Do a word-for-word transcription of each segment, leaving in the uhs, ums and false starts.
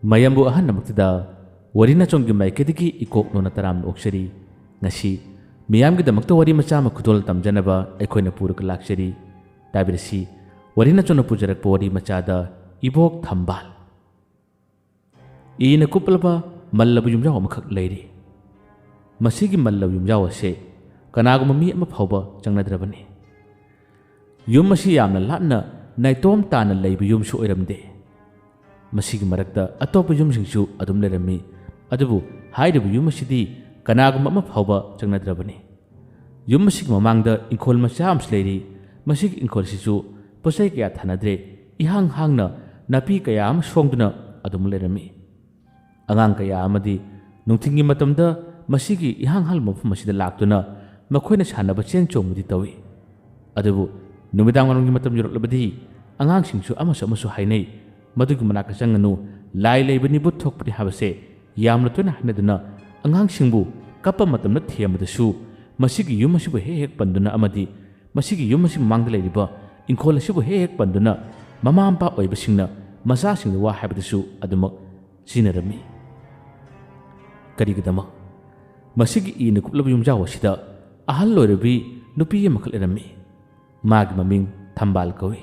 ꯃꯌꯥꯝꯕꯨ ꯑꯍꯟꯅꯃꯛꯇꯗ ꯋꯥꯔꯤ ꯅꯆꯣꯡꯒꯤ ꯃꯥꯏꯀꯩꯗꯒꯤ ꯏꯀꯣꯛ ꯅꯣꯟꯅ ꯇꯔꯥꯝꯅ ꯑꯣꯛꯆꯔꯤ꯫ ꯉꯁꯤ ꯃꯤꯌꯥꯝꯒꯤꯗꯃꯛꯇ ꯋꯥꯔꯤ ꯃꯆꯥ ꯑꯃ ꯈꯨꯗꯣꯜ ꯇꯝꯖꯅꯕ ꯑꯩꯈꯣꯏꯅ ꯄꯨꯔꯒ ꯂꯥꯛꯆꯔꯤ꯫ ꯇꯥꯕꯤꯔꯁꯤ, ꯋꯥꯔꯤ ꯅꯆꯣꯡꯅ ꯄꯨꯖꯔꯛꯄ ꯋꯥꯔꯤ ꯃꯆꯥꯗ ꯏꯕꯣꯛ ꯊꯝꯕꯥꯜ꯫ ꯏꯅ ꯀꯨꯞꯂꯕ ꯃꯜꯂꯕ ꯌꯨꯝꯖꯥꯎ ꯑꯃꯈꯛ ꯂꯩꯔꯤ꯫ ꯃꯁꯤꯒꯤ ꯃꯜꯂꯕ ꯌꯨꯝꯖꯥꯎ ꯑꯁꯤ ꯀꯅꯥꯒꯨꯝꯕ ꯃꯤ ꯑꯃ ꯐꯥꯎꯕ ꯆꯪꯅꯗ꯭ꯔꯕꯅꯤ꯫ ꯌꯨꯝ ꯑꯁꯤ ꯌꯥꯝꯅ ꯂꯥꯞꯅ ꯅꯥꯏꯇꯣꯝ ꯇꯥꯅ ꯂꯩꯕ ꯌꯨꯝꯁꯨ ꯑꯣꯏꯔꯝꯗꯦ꯫ ꯃꯁꯤꯒꯤ ꯃꯔꯛꯇ ꯑꯇꯣꯞꯄ ꯌꯨꯝꯁꯤꯡꯁꯨ ꯑꯗꯨꯝ ꯂꯩꯔꯝꯃꯤ, ꯑꯗꯨꯕꯨ ꯍꯥꯏꯔꯤꯕ ꯌꯨꯝ ꯑꯁꯤꯗꯤ ꯀꯅꯥꯒꯨꯝꯕ ꯑꯃ ꯐꯥꯎꯕ ꯆꯪꯅꯗ꯭ꯔꯕꯅꯤ꯫ ꯌꯨꯝ ꯑꯁꯤꯒꯤ ꯃꯃꯥꯡꯗ ꯏꯪꯈꯣꯜ ꯃꯆꯥ ꯑꯃꯁꯨ ꯂꯩꯔꯤ꯫ ꯃꯁꯤꯒꯤ ꯏꯪꯈꯣꯜ ꯑꯁꯤꯁꯨ ꯄꯣꯠꯆꯩ ꯀꯌꯥ ꯊꯥꯅꯗ꯭ꯔꯦ, ꯏꯍꯥꯡ ꯍꯥꯡꯅ ꯅꯥꯄꯤ ꯀꯌꯥ ꯑꯃ ꯁꯣꯡꯗꯨꯅ ꯑꯗꯨꯝ ꯂꯩꯔꯝꯃꯤ꯫ ꯑꯉꯥꯡ ꯀꯌꯥ ꯑꯃꯗꯤ ꯅꯨꯡꯊꯤꯜꯒꯤ ꯃꯇꯝꯗ ꯃꯁꯤꯒꯤ ꯏꯍꯥꯡ ꯍꯥꯡꯕ ꯃꯐꯝ ꯑꯁꯤꯗ ꯂꯥꯛꯇꯨꯅ ꯃꯈꯣꯏꯅ ꯁꯥꯟꯅꯕ ꯆꯦꯟ ꯆꯣꯡꯕꯗꯤ ꯇꯧꯏ꯫ ꯑꯗꯨꯕꯨ ꯅꯨꯃꯤꯗꯥꯡ ꯋꯥꯏꯔꯝꯒꯤ ꯃꯇꯝ ꯌꯧꯔꯛꯂꯕꯗꯤ ꯑꯉꯥꯡꯁꯤꯡꯁꯨ ꯑꯃꯁꯨ ꯑꯃꯁꯨ ꯍꯥꯏꯅꯩ, "ꯃꯗꯨꯒꯤ ꯃꯅꯥꯛꯇ ꯆꯪꯒꯅꯨ, ꯂꯥꯏ ꯂꯩꯕꯅꯤ, ꯚꯨꯠ ꯊꯣꯛꯄꯅꯤ" ꯍꯥꯏꯕꯁꯦ ꯌꯥꯝꯅ ꯇꯣꯏꯅ ꯍꯥꯏꯅꯗꯨꯅ ꯑꯉꯥꯡꯁꯤꯡꯕꯨ ꯀꯞꯄ ꯃꯇꯝꯗ ꯊꯦꯝꯕꯗꯁꯨ ꯃꯁꯤꯒꯤ ꯌꯨꯝ ꯑꯁꯤꯕꯨ ꯍꯦꯛ ꯍꯦꯛ ꯄꯟꯗꯨꯅ ꯑꯃꯗꯤ ꯃꯁꯤꯒꯤ ꯌꯨꯝ ꯑꯁꯤ ꯃꯃꯥꯡꯗ ꯂꯩꯔꯤꯕ ꯏꯪꯈꯣꯜ ꯑꯁꯤꯕꯨ ꯍꯦꯛ ꯍꯦꯛ ꯄꯟꯗꯨꯅ ꯃꯃꯥ ꯃꯄꯥ ꯑꯣꯏꯕꯁꯤꯡꯅ ꯃꯆꯥꯁꯤꯡꯗ ꯋꯥ ꯍꯥꯏꯕꯗꯁꯨ ꯑꯗꯨꯃꯛ ꯁꯤꯖꯤꯟꯅꯔꯝꯃꯤ꯫ ꯀꯔꯤꯒꯤꯗꯃꯛ? ꯃꯁꯤꯒꯤ ꯏꯅ ꯀꯨꯞꯂꯕ ꯌꯨꯝꯖꯥꯎ ꯑꯁꯤꯗ ꯑꯍꯜ ꯑꯣꯏꯔꯕꯤ ꯅꯨꯄꯤ ꯑꯃꯈꯛ ꯂꯩꯔꯝꯃꯤ꯫ ꯃꯥꯒꯤ ꯃꯃꯤꯡ ꯊꯝꯕꯥꯜ ꯀꯧꯏ꯫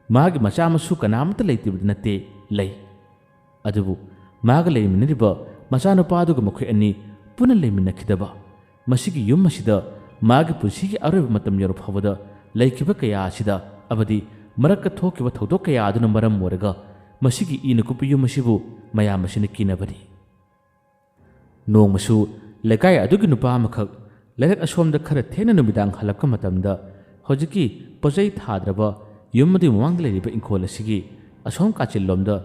ꯃꯥꯒꯤ ꯃꯆꯥ ꯃꯁꯨ ꯀꯅꯥꯃꯠꯇ ꯂꯩꯇꯕꯗꯤ ꯅꯠꯇꯦ, ꯂꯩ꯫ ꯑꯗꯨꯕꯨ ꯃꯥꯒ ꯂꯩꯃꯤꯟꯅꯔꯤꯕ ꯃꯆꯥꯅꯨꯄꯥ ꯑꯗꯨꯒ ꯃꯈꯣꯏ ꯑꯅꯤ ꯄꯨꯟꯅ ꯂꯩꯃꯤꯟꯅꯈꯤꯗꯕ, ꯃꯁꯤꯒꯤ ꯌꯨꯝ ꯑꯁꯤꯗ ꯃꯥꯒꯤ ꯄꯨꯟꯁꯤꯒꯤ ꯑꯔꯣꯏꯕ ꯃꯇꯝ ꯌꯧꯔ ꯐꯥꯎꯕꯗ ꯂꯩꯈꯤꯕ ꯀꯌꯥ ꯑꯁꯤꯗ ꯑꯃꯗꯤ ꯃꯔꯛꯇ ꯊꯣꯛꯈꯤꯕ ꯊꯧꯗꯣꯛ ꯀꯌꯥ ꯑꯗꯨꯅ ꯃꯔꯝ ꯑꯣꯏꯔꯒ ꯃꯁꯤꯒꯤ ꯏꯅ ꯀꯨꯞꯄ ꯌꯨꯝ ꯑꯁꯤꯕꯨ ꯃꯌꯥꯝ ꯑꯁꯤꯅ ꯀꯤꯅꯕꯅꯤ꯫ ꯅꯣꯡꯃꯁꯨ ꯂꯩꯀꯥꯏ ꯑꯗꯨꯒꯤ ꯅꯨꯄꯥ ꯑꯃꯈꯛ ꯂꯥꯏꯔꯤꯛ ꯑꯁꯣꯝꯗ ꯈꯔ ꯊꯦꯡꯅ ꯅꯨꯃꯤꯗꯥꯡ ꯍꯜꯂꯛꯄ ꯃꯇꯝꯗ ꯍꯧꯖꯤꯛꯀꯤ ꯄꯣꯠꯆꯩ ꯊꯥꯗ꯭ꯔꯕ ꯌꯨꯝ ꯑꯗꯨꯒꯤ ꯃꯃꯥꯡꯗ ꯂꯩꯔꯤꯕ ꯏꯪꯈꯣꯜ ꯑꯁꯤꯒꯤ ꯑꯁꯣꯝ ꯀꯥꯆꯤꯜꯂꯣꯝꯗ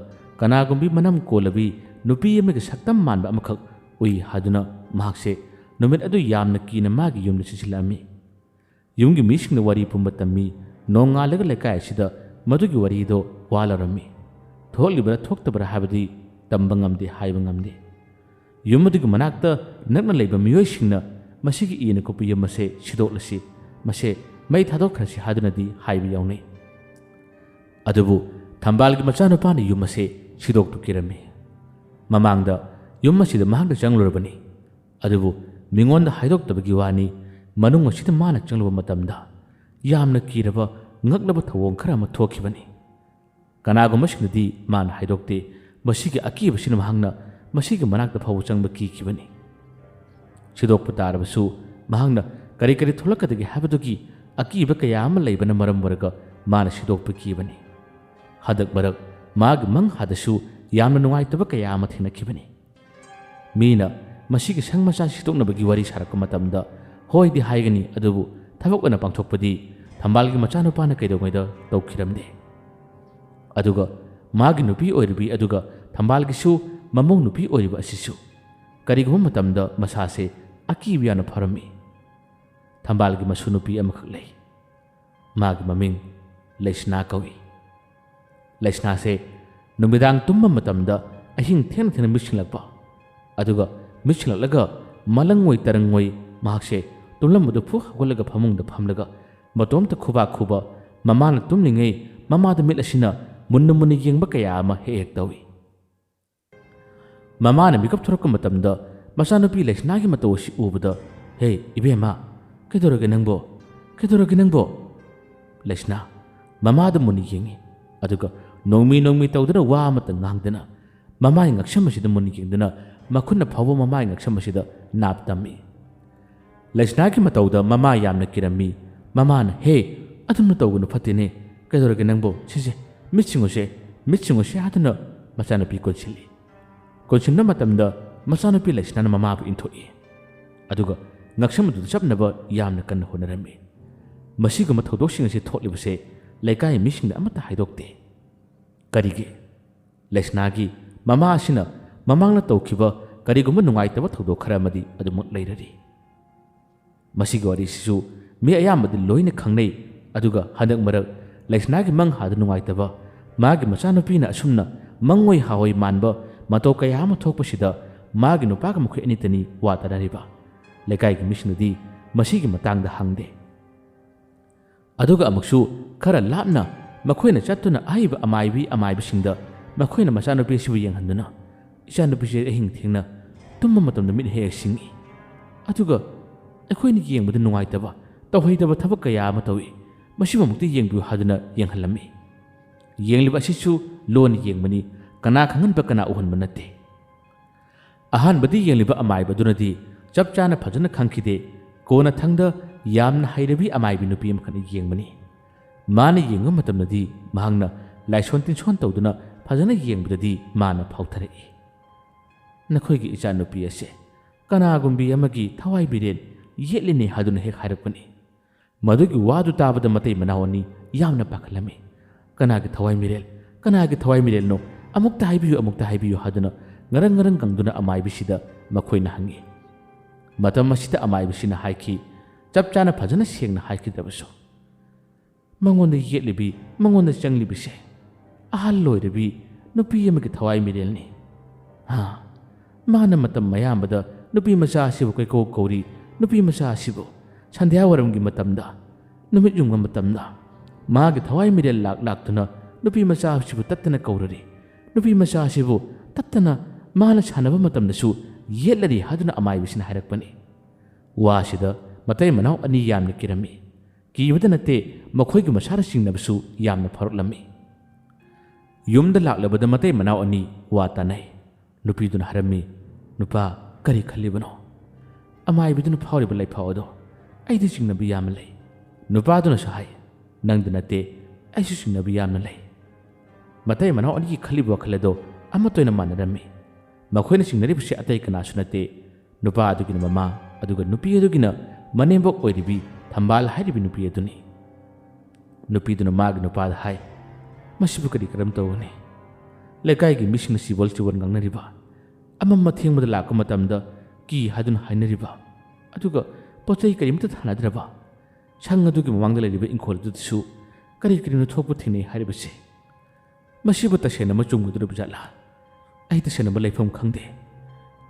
ꯀꯅꯥꯒꯨꯝꯕꯤ ꯃꯅꯝ ꯀꯣꯜꯂꯕꯤ ꯅꯨꯄꯤ ꯑꯃꯒꯤ ꯁꯛꯇꯝ ꯃꯥꯟꯕ ꯑꯃꯈꯛ ꯎꯏ ꯍꯥꯏꯗꯨꯅ ꯃꯍꯥꯛꯁꯦ ꯅꯨꯃꯤꯠ ꯑꯗꯨ ꯌꯥꯝꯅ ꯀꯤꯅ ꯃꯥꯒꯤ ꯌꯨꯝꯗ ꯆꯦꯟꯁꯤꯜꯂꯛꯂꯝꯃꯤ꯫ ꯌꯨꯝꯒꯤ ꯃꯤꯁꯤꯡꯅ ꯋꯥꯔꯤ ꯄꯨꯝꯕ ꯇꯝꯃꯤ꯫ ꯅꯣꯡꯉꯥꯜꯂꯒ ꯂꯩꯀꯥꯏ ꯑꯁꯤꯗ ꯃꯗꯨꯒꯤ ꯋꯥꯔꯤꯗꯣ ꯋꯥ ꯂꯥꯎꯔꯝꯃꯤ꯫ ꯊꯣꯛꯂꯤꯕ꯭ꯔꯥ ꯊꯣꯛꯇꯕ꯭ꯔꯥ ꯍꯥꯏꯕꯗꯤ ꯇꯝꯕ ꯉꯝꯗꯦ, ꯍꯥꯏꯕ ꯉꯝꯗꯦ꯫ ꯌꯨꯝ ꯑꯗꯨꯒꯤ ꯃꯅꯥꯛꯇ ꯅꯛꯅ ꯂꯩꯕ ꯃꯤꯑꯣꯏꯁꯤꯡꯅ ꯃꯁꯤꯒꯤ ꯏꯅ ꯀꯨꯞꯄ ꯌꯨꯝ ꯑꯁꯦ ꯁꯤꯗꯣꯛꯂꯁꯤ, ꯃꯁꯦ ꯃꯩ ꯊꯥꯗꯣꯛꯈ꯭ꯔꯁꯤ ꯍꯥꯏꯗꯨꯅꯗꯤ ꯍꯥꯏꯕ ꯌꯥꯎꯅꯩ꯫ ꯑꯗꯨꯕꯨ ꯊꯝꯕꯥꯜꯒꯤ ꯃꯆꯥꯅꯨꯄꯥꯅ ꯌꯨꯝ ꯑꯁꯦ ꯁꯤꯗꯣꯛꯇꯨ ꯀꯤꯔꯝꯃꯤ꯫ ꯃꯃꯥꯡꯗ ꯌꯨꯝ ꯑꯁꯤꯗ ꯃꯍꯥꯛꯅ ꯆꯪꯂꯨꯔꯕꯅꯤ꯫ ꯑꯗꯨꯕꯨ ꯃꯤꯉꯣꯟꯗ ꯍꯥꯏꯗꯣꯛꯇꯕꯒꯤ ꯋꯥꯅꯤ, ꯃꯅꯨꯡ ꯑꯁꯤꯗ ꯃꯥꯅ ꯆꯪꯂꯨꯕ ꯃꯇꯝꯗ ꯌꯥꯝꯅ ꯀꯤꯔꯕ, ꯉꯛꯂꯕ ꯊꯧꯑꯣꯡ ꯈꯔ ꯑꯃ ꯊꯣꯛꯈꯤꯕꯅꯤ꯫ ꯀꯅꯥꯒꯨꯝꯕꯁꯤꯡꯅꯗꯤ ꯃꯥꯅ ꯍꯥꯏꯗꯣꯛꯇꯦ꯫ ꯃꯁꯤꯒꯤ ꯑꯀꯤꯕꯁꯤꯅ ꯃꯍꯥꯛꯅ ꯃꯁꯤꯒꯤ ꯃꯅꯥꯛꯇ ꯐꯥꯎꯕ ꯆꯪꯕ ꯀꯤꯈꯤꯕꯅꯤ꯫ ꯁꯤꯗꯣꯛꯄ ꯇꯥꯔꯕꯁꯨ ꯃꯍꯥꯛꯅ ꯀꯔꯤ ꯀꯔꯤ ꯊꯣꯛꯂꯛꯀꯗꯒꯦ ꯍꯥꯏꯕꯗꯨꯒꯤ ꯑꯀꯤꯕ ꯀꯌꯥ ꯑꯃ ꯂꯩꯕꯅ ꯃꯔꯝ ꯑꯣꯏꯔꯒ ꯃꯥꯅ ꯁꯤꯗꯣꯛꯄ ꯀꯤꯕꯅꯤ꯫ ꯍꯟꯗꯛ ꯃꯔꯛ ꯃꯥꯒꯤ ꯃꯪ ꯍꯥꯗꯁꯨ ꯌꯥꯝꯅ ꯅꯨꯡꯉꯥꯏꯇꯕ ꯀꯌꯥ ꯑꯃ ꯊꯦꯡꯅꯈꯤꯕꯅꯤ꯫ ꯃꯤꯅ ꯃꯁꯤꯒꯤ ꯁꯪ ꯃꯆꯥ ꯁꯤꯗꯣꯛꯅꯕꯒꯤ ꯋꯥꯔꯤ ꯁꯥꯔꯛꯄ ꯃꯇꯝꯗ ꯍꯣꯏꯗꯤ ꯍꯥꯏꯒꯅꯤ, ꯑꯗꯨꯕꯨ ꯊꯕꯛ ꯑꯣꯏꯅ ꯄꯥꯡꯊꯣꯛꯄꯗꯤ ꯊꯝꯕꯥꯜꯒꯤ ꯃꯆꯥꯅꯨꯄꯥꯅ ꯀꯩꯗꯧꯉꯩꯗ ꯇꯧꯈꯤꯔꯝꯗꯦ꯫ ꯑꯗꯨꯒ ꯃꯥꯒꯤ ꯅꯨꯄꯤ ꯑꯣꯏꯔꯤꯕꯤ ꯑꯗꯨꯒ ꯊꯝꯕꯥꯜꯒꯤꯁꯨ ꯃꯃꯧ ꯅꯨꯄꯤ ꯑꯣꯏꯔꯤꯕ ꯑꯁꯤꯁꯨ ꯀꯔꯤꯒꯨꯝꯕ ꯃꯇꯝꯗ ꯃꯁꯥꯁꯦ ꯑꯀꯤꯕ ꯌꯥꯝꯅ ꯐꯥꯎꯔꯝꯃꯤ꯫ ꯊꯝꯕꯥꯜꯒꯤ ꯃꯁꯨ ꯅꯨꯄꯤ ꯑꯃꯈꯛ ꯂꯩ꯫ ꯃꯥꯒꯤ ꯃꯃꯤꯡ ꯂꯩꯁꯅꯥ ꯀꯧꯏ꯫ ꯂꯩꯁꯅꯥꯁꯦ ꯅꯨꯃꯤꯗꯥꯡ ꯇꯨꯝꯕ ꯃꯇꯝꯗ ꯑꯍꯤꯡ ꯊꯦꯡꯅ ꯊꯦꯡꯅ ꯃꯤꯠꯁꯤꯡꯂꯛꯄ, ꯑꯗꯨꯒ ꯃꯤꯠꯁꯤꯡꯂꯛꯂꯒ ꯃꯂꯪꯉꯣꯏ ꯇꯔꯪꯉꯣꯏ ꯃꯍꯥꯛꯁꯦ ꯇꯨꯝꯂꯝꯕꯗꯨ ꯐꯨ ꯍꯧꯒꯠꯂꯒ ꯐꯃꯨꯡꯗ ꯐꯝꯂꯒ ꯃꯇꯣꯝꯇ ꯈꯨꯕꯥꯛ ꯈꯨꯕ, ꯃꯃꯥꯅ ꯇꯨꯝꯂꯤꯉꯩ ꯃꯃꯥꯗ ꯃꯤꯠ ꯑꯁꯤꯅ ꯃꯨꯟꯅ ꯃꯨꯟꯅ ꯌꯦꯡꯕ ꯀꯌꯥ ꯑꯃ ꯍꯦꯛ ꯍꯦꯛ ꯇꯧꯏ꯫ ꯃꯃꯥꯅ ꯃꯤꯀꯞ ꯊꯣꯔꯛꯄ ꯃꯇꯝꯗ ꯃꯆꯥꯅꯨꯄꯤ ꯂꯩꯁꯅꯥꯒꯤ ꯃꯇꯧ ꯑꯁꯤ ꯎꯕꯗ, "ꯍꯦ ꯏꯕꯦꯝꯃ, ꯀꯩꯗꯧꯔꯒꯦ ꯅꯪꯕꯣ? ꯀꯩꯗꯧꯔꯒꯦ ꯅꯪꯕꯣ?" ꯂꯩꯁꯅꯥ ꯃꯃꯥꯗ ꯃꯨꯟꯅ ꯌꯦꯡꯉꯤ, ꯑꯗꯨꯒ ꯅꯣꯡꯃꯤ ꯅꯣꯡꯃꯤ ꯇꯧꯗꯨꯅ ꯋꯥ ꯑꯃꯠꯇ ꯉꯥꯡꯗꯅ ꯃꯃꯥꯒꯤ ꯉꯛꯁꯝ ꯑꯁꯤꯗ ꯃꯨꯟꯅ ꯌꯦꯡꯗꯨꯅ ꯃꯈꯨꯠꯅ ꯐꯥꯎꯕ ꯃꯃꯥꯒꯤ ꯉꯛꯁꯝ ꯑꯁꯤꯗ ꯅꯥꯞ ꯇꯝꯃꯤ꯫ ꯂꯩꯁꯅꯥꯒꯤ ꯃꯇꯧꯗ ꯃꯃꯥ ꯌꯥꯝꯅ ꯀꯤꯔꯝꯃꯤ꯫ ꯃꯃꯥꯅ, "ꯍꯦ, ꯑꯗꯨꯝꯅ ꯇꯧꯒꯅꯨ, ꯐꯠꯇꯦꯅꯦ꯫ ꯀꯩꯗꯧꯔꯒꯦ ꯅꯪꯕꯣ? ꯁꯤꯁꯦ, ꯃꯤꯠ ꯁꯤꯡꯉꯨꯁꯦ, ꯃꯤꯠ ꯁꯤꯡꯉꯨꯁꯦ" ꯍꯥꯏꯗꯨꯅ ꯃꯆꯥꯅꯨꯄꯤ ꯀꯣꯟꯁꯤꯜꯂꯤ꯫ ꯀꯣꯟꯁꯤꯟꯕ ꯃꯇꯝꯗ ꯃꯆꯥꯅꯨꯄꯤ ꯂꯩꯁꯅꯥꯅ ꯃꯃꯥꯕꯨ ꯏꯟꯊꯣꯛꯏ꯫ ꯑꯗꯨꯒ ꯉꯛꯁꯝ ꯑꯗꯨꯗ ꯆꯞꯅꯕ ꯌꯥꯝꯅ ꯀꯟꯅ ꯍꯣꯠꯅꯔꯝꯃꯤ꯫ ꯃꯁꯤꯒꯨꯝꯕ ꯊꯧꯗꯣꯛꯁꯤꯡ ꯑꯁꯤ ꯊꯣꯛꯂꯤꯕꯁꯦ ꯂꯩꯀꯥꯏ ꯃꯤꯁꯤꯡꯗ ꯑꯃꯠꯇ ꯍꯥꯏꯗꯣꯛꯇꯦ꯫ ꯀꯔꯤꯒꯤ? ꯂꯩꯁꯅꯥꯒꯤ ꯃꯃꯥ ꯑꯁꯤꯅ ꯃꯃꯥꯡꯗ ꯇꯧꯈꯤꯕ ꯀꯔꯤꯒꯨꯝꯕ ꯅꯨꯡꯉꯥꯏꯇꯕ ꯊꯧꯗꯣꯛ ꯈꯔ ꯑꯃꯗꯤ ꯑꯗꯨꯃꯛ ꯂꯩꯔꯔꯤ꯫ ꯃꯁꯤꯒꯤ ꯋꯥꯔꯤꯁꯤꯁꯨ ꯃꯤ ꯑꯌꯥꯝꯕꯗꯤ ꯂꯣꯏꯅ ꯈꯪꯅꯩ, ꯑꯗꯨꯒ ꯍꯟꯗꯛ ꯃꯔꯛ ꯂꯩꯁꯅꯥꯒꯤ ꯃꯪ ꯍꯥꯗ ꯅꯨꯡꯉꯥꯏꯇꯕ, ꯃꯥꯒꯤ ꯃꯆꯥꯅꯨꯄꯤꯅ ꯑꯁꯨꯝꯅ ꯃꯪꯑꯣꯏ ꯍꯥꯑꯣꯏ ꯃꯥꯟꯕ ꯃꯇꯧ ꯀꯌꯥ ꯑꯃ ꯊꯣꯛꯄꯁꯤꯗ ꯃꯥꯒꯤ ꯅꯨꯄꯥꯒ ꯃꯈꯣꯏ ꯑꯅꯤꯇꯅꯤ ꯋꯥ ꯇꯥꯅꯔꯤꯕ꯫ ꯂꯩꯀꯥꯏꯒꯤ ꯃꯤꯁꯤꯡꯅꯗꯤ ꯃꯁꯤꯒꯤ ꯃꯇꯥꯡꯗ ꯍꯪꯗꯦ꯫ ꯑꯗꯨꯒ ꯑꯃꯨꯛꯁꯨ ꯈꯔ ꯂꯥꯞꯅ ꯃꯈꯣꯏꯅ ꯆꯠꯇꯨꯅ ꯑꯍꯩꯕ ꯑꯃꯥꯏꯕꯤ ꯑꯃꯥꯏꯕꯁꯤꯡꯗ ꯃꯈꯣꯏꯅ ꯃꯆꯥꯅꯨꯄꯤ ꯑꯁꯤꯕꯨ ꯌꯦꯡꯍꯟꯗꯨꯅ ꯏꯆꯥꯅꯨꯄꯤꯁꯦ ꯑꯍꯤꯡ ꯊꯦꯡꯅ ꯇꯨꯝꯕ ꯃꯇꯝꯗ ꯃꯤꯠ ꯍꯦꯛ ꯍꯦꯛ ꯁꯤꯡꯏ꯫ ꯑꯗꯨꯒ ꯑꯩꯈꯣꯏꯅ ꯌꯦꯡꯕꯗ ꯅꯨꯡꯉꯥꯏꯇꯕ, ꯇꯧꯍꯩꯗꯕ ꯊꯕꯛ ꯀꯌꯥ ꯑꯃ ꯇꯧꯏ, ꯃꯁꯤꯕꯨ ꯑꯃꯨꯛꯇ ꯌꯦꯡꯕꯤꯌꯨ ꯍꯥꯏꯗꯨꯅ ꯌꯦꯡꯍꯜꯂꯝꯃꯤ꯫ ꯌꯦꯡꯂꯤꯕ ꯑꯁꯤꯁꯨ ꯂꯣꯟꯅ ꯌꯦꯡꯕꯅꯤ, ꯀꯅꯥ ꯈꯪꯍꯟꯕ ꯀꯅꯥ ꯎꯍꯟꯕ ꯅꯠꯇꯦ꯫ ꯑꯍꯥꯟꯕꯗꯤ ꯌꯦꯡꯂꯤꯕ ꯑꯃꯥꯏꯕꯗꯨꯅꯗꯤ ꯆꯞ ꯆꯥꯅ ꯐꯖꯅ ꯈꯪꯈꯤꯗꯦ꯫ ꯀꯣꯟꯅꯊꯪꯗ ꯌꯥꯝꯅ ꯍꯩꯔꯕꯤ ꯑꯃꯥꯏꯕꯤ ꯅꯨꯄꯤ ꯑꯃꯈꯛꯅ ꯌꯦꯡꯕꯅꯤ꯫ ꯃꯥꯅ ꯌꯦꯡꯕ ꯃꯇꯝꯗꯗꯤ ꯃꯍꯥꯛꯅ ꯂꯥꯏꯁꯣꯟ ꯇꯤꯟꯁꯣꯟ ꯇꯧꯗꯨꯅ ꯐꯖꯅ ꯌꯦꯡꯕꯗꯗꯤ ꯃꯥꯅ ꯐꯥꯎꯊꯔꯛꯏ, "ꯅꯈꯣꯏꯒꯤ ꯏꯆꯥꯅꯨꯄꯤ ꯑꯁꯦ ꯀꯅꯥꯒꯨꯝꯕꯤ ꯑꯃꯒꯤ ꯊꯋꯥꯏ ꯃꯤꯔꯦꯟ ꯌꯦꯠꯂꯤꯅꯦ" ꯍꯥꯏꯗꯨꯅ ꯍꯦꯛ ꯍꯥꯏꯔꯛꯄꯅꯤ꯫ ꯃꯗꯨꯒꯤ ꯋꯥꯗꯨ ꯇꯥꯕꯗ ꯃꯇꯩ ꯃꯅꯥꯎ ꯑꯅꯤ ꯌꯥꯝꯅ ꯄꯥꯈꯠꯂꯝꯃꯤ꯫ "ꯀꯅꯥꯒꯤ ꯊꯋꯥꯏ ꯃꯤꯔꯦꯜ? ꯀꯅꯥꯒꯤ ꯊꯋꯥꯏ ꯃꯤꯔꯦꯜꯅꯣ? ꯑꯃꯨꯛꯇ ꯍꯥꯏꯕꯤꯌꯨ, ꯑꯃꯨꯛꯇ ꯍꯥꯏꯕꯤꯌꯨ" ꯍꯥꯏꯗꯨꯅ ꯉꯔꯪ ꯉꯔꯪ ꯉꯪꯗꯨꯅ ꯑꯃꯥꯏꯕꯤꯁꯤꯗ ꯃꯈꯣꯏꯅ ꯍꯪꯉꯤ꯫ ꯃꯇꯝ ꯑꯁꯤꯗ ꯑꯃꯥꯏꯕꯤꯁꯤꯅ ꯍꯥꯏꯈꯤ, ꯆꯞ ꯆꯥꯅ ꯐꯖꯅ ꯁꯦꯡꯅ ꯍꯥꯏꯈꯤꯗ꯭ꯔꯕꯁꯨ, "ꯃꯉꯣꯟꯗ ꯌꯦꯠꯂꯤꯕꯤ, ꯃꯉꯣꯟꯗ ꯆꯪꯂꯤꯕꯤꯁꯦ ꯑꯍꯜ ꯑꯣꯏꯔꯕꯤ ꯅꯨꯄꯤ ꯑꯃꯒꯤ ꯊꯋꯥꯏ ꯃꯤꯔꯦꯜꯅꯤ꯫ ꯍꯥ, ꯃꯥꯅ ꯃꯇꯝ ꯑꯌꯥꯝꯕꯗ ꯅꯨꯄꯤ ꯃꯆꯥ ꯑꯁꯤꯕꯨ ꯀꯩꯀꯧ ꯀꯧꯔꯤ, ꯅꯨꯄꯤ ꯃꯆꯥ ꯑꯁꯤꯕꯨ ꯁꯟꯙ꯭ꯌꯥ ꯋꯥꯏꯔꯝꯒꯤ ꯃꯇꯝꯗ, ꯅꯨꯃꯤꯠ ꯌꯨꯡꯕ ꯃꯇꯝꯗ ꯃꯥꯒꯤ ꯊꯋꯥꯏ ꯃꯤꯔꯦꯜ ꯂꯥꯛ ꯂꯥꯛꯇꯨꯅ ꯅꯨꯄꯤ ꯃꯆꯥ ꯑꯁꯤꯕꯨ ꯇꯠꯇꯅ ꯀꯧꯔꯔꯤ, ꯅꯨꯄꯤ ꯃꯆꯥ ꯑꯁꯤꯕꯨ ꯇꯠꯇꯅ ꯃꯥꯅ ꯁꯥꯟꯅꯕ ꯃꯇꯝꯗꯁꯨ ꯌꯦꯠꯂꯔꯤ" ꯍꯥꯏꯗꯨꯅ ꯑꯃꯥꯏꯕꯤꯁꯤꯅ ꯍꯥꯏꯔꯛꯄꯅꯤ꯫ ꯋꯥꯁꯤꯗ ꯃꯇꯩ ꯃꯅꯥꯎ ꯑꯅꯤ ꯌꯥꯝꯅ ꯀꯤꯔꯝꯃꯤ꯫ ꯀꯤꯕꯗ ꯅꯠꯇꯦ, ꯃꯈꯣꯏꯒꯤ ꯃꯁꯥꯗ ꯆꯤꯡꯅꯕꯁꯨ ꯌꯥꯝꯅ ꯐꯥꯎꯔꯛꯂꯝꯃꯤ꯫ ꯌꯨꯝꯗ ꯂꯥꯛꯂꯕꯗ ꯃꯇꯩ ꯃꯅꯥꯎ ꯑꯅꯤ ꯋꯥ ꯇꯥꯅꯩ꯫ ꯅꯨꯄꯤꯗꯨꯅ ꯍꯥꯏꯔꯝꯃꯤ, "ꯅꯨꯄꯥ, ꯀꯔꯤ ꯈꯜꯂꯤꯕꯅꯣ?" ꯑꯃꯥꯏꯕꯤꯗꯨꯅ ꯐꯥꯎꯔꯤꯕ ꯂꯩꯐꯥꯎ ꯑꯗꯣ, "ꯑꯩꯗꯤ ꯆꯤꯡꯅꯕ ꯌꯥꯝꯅ ꯂꯩ"꯫ ꯅꯨꯄꯥꯗꯨꯅꯁꯨ ꯍꯥꯏ, "ꯅꯪꯗ ꯅꯠꯇꯦ, ꯑꯩꯁꯨ ꯆꯤꯡꯅꯕ ꯌꯥꯝꯅ ꯂꯩ"꯫ ꯃꯇꯩ ꯃꯅꯥꯎ ꯑꯅꯤꯒꯤ ꯈꯜꯂꯤꯕ ꯋꯥꯈꯜ ꯑꯗꯣ ꯑꯃꯠꯇ ꯑꯣꯏꯅ ꯃꯥꯟꯅꯔꯝꯃꯤ꯫ ꯃꯈꯣꯏꯅ ꯆꯤꯡꯅꯔꯤꯕꯁꯤ ꯑꯇꯩ ꯀꯅꯥꯁꯨ ꯅꯠꯇꯦ, ꯅꯨꯄꯥ ꯑꯗꯨꯒꯤꯅ ꯃꯃꯥ, ꯑꯗꯨꯒ ꯅꯨꯄꯤ ꯑꯗꯨꯒꯤꯅ ꯃꯅꯦꯝꯕꯣꯛ ꯑꯣꯏꯔꯤꯕꯤ ꯊꯝꯕꯥꯜ ꯍꯥꯏꯔꯤꯕꯤ ꯅꯨꯄꯤ ꯑꯗꯨꯅꯤ꯫ ꯅꯨꯄꯤꯗꯨꯅ ꯃꯥꯒꯤ ꯅꯨꯄꯥꯗ ꯍꯥꯏ, "ꯃꯁꯤꯕꯨ ꯀꯔꯤ ꯀꯔꯝ ꯇꯧꯒꯅꯤ? ꯂꯩꯀꯥꯏꯒꯤ ꯃꯤꯁꯤꯡꯅ ꯆꯤꯕꯣꯜ ꯆꯤꯕꯣꯜ ꯉꯥꯡꯅꯔꯤꯕ, ꯑꯃꯝ ꯑꯊꯦꯡꯕꯗ ꯂꯥꯛꯄ ꯃꯇꯝꯗ ꯀꯤ ꯍꯥꯏꯗꯨꯅ ꯍꯥꯏꯅꯔꯤꯕ, ꯑꯗꯨꯒ ꯄꯣꯠ ꯆꯩ ꯀꯔꯤꯝꯇ ꯊꯥꯅꯗ꯭ꯔꯕ, ꯁꯪ ꯑꯗꯨꯒꯤ ꯃꯃꯥꯡꯗ ꯂꯩꯔꯤꯕ ꯏꯪꯈꯣꯜ ꯑꯗꯨꯗꯁꯨ ꯀꯔꯤ ꯀꯔꯤꯅꯣ ꯊꯣꯛꯄ ꯊꯦꯡꯅꯩ ꯍꯥꯏꯔꯤꯕꯁꯦ, ꯃꯁꯤꯕꯨ ꯇꯁꯦꯡꯅꯃꯛ ꯆꯨꯝꯒꯗꯧꯔꯤꯕ ꯖꯥꯠꯂꯥ? ꯑꯩ ꯇꯁꯦꯡꯅꯃꯛ ꯂꯩꯐꯝ ꯈꯪꯗꯦ꯫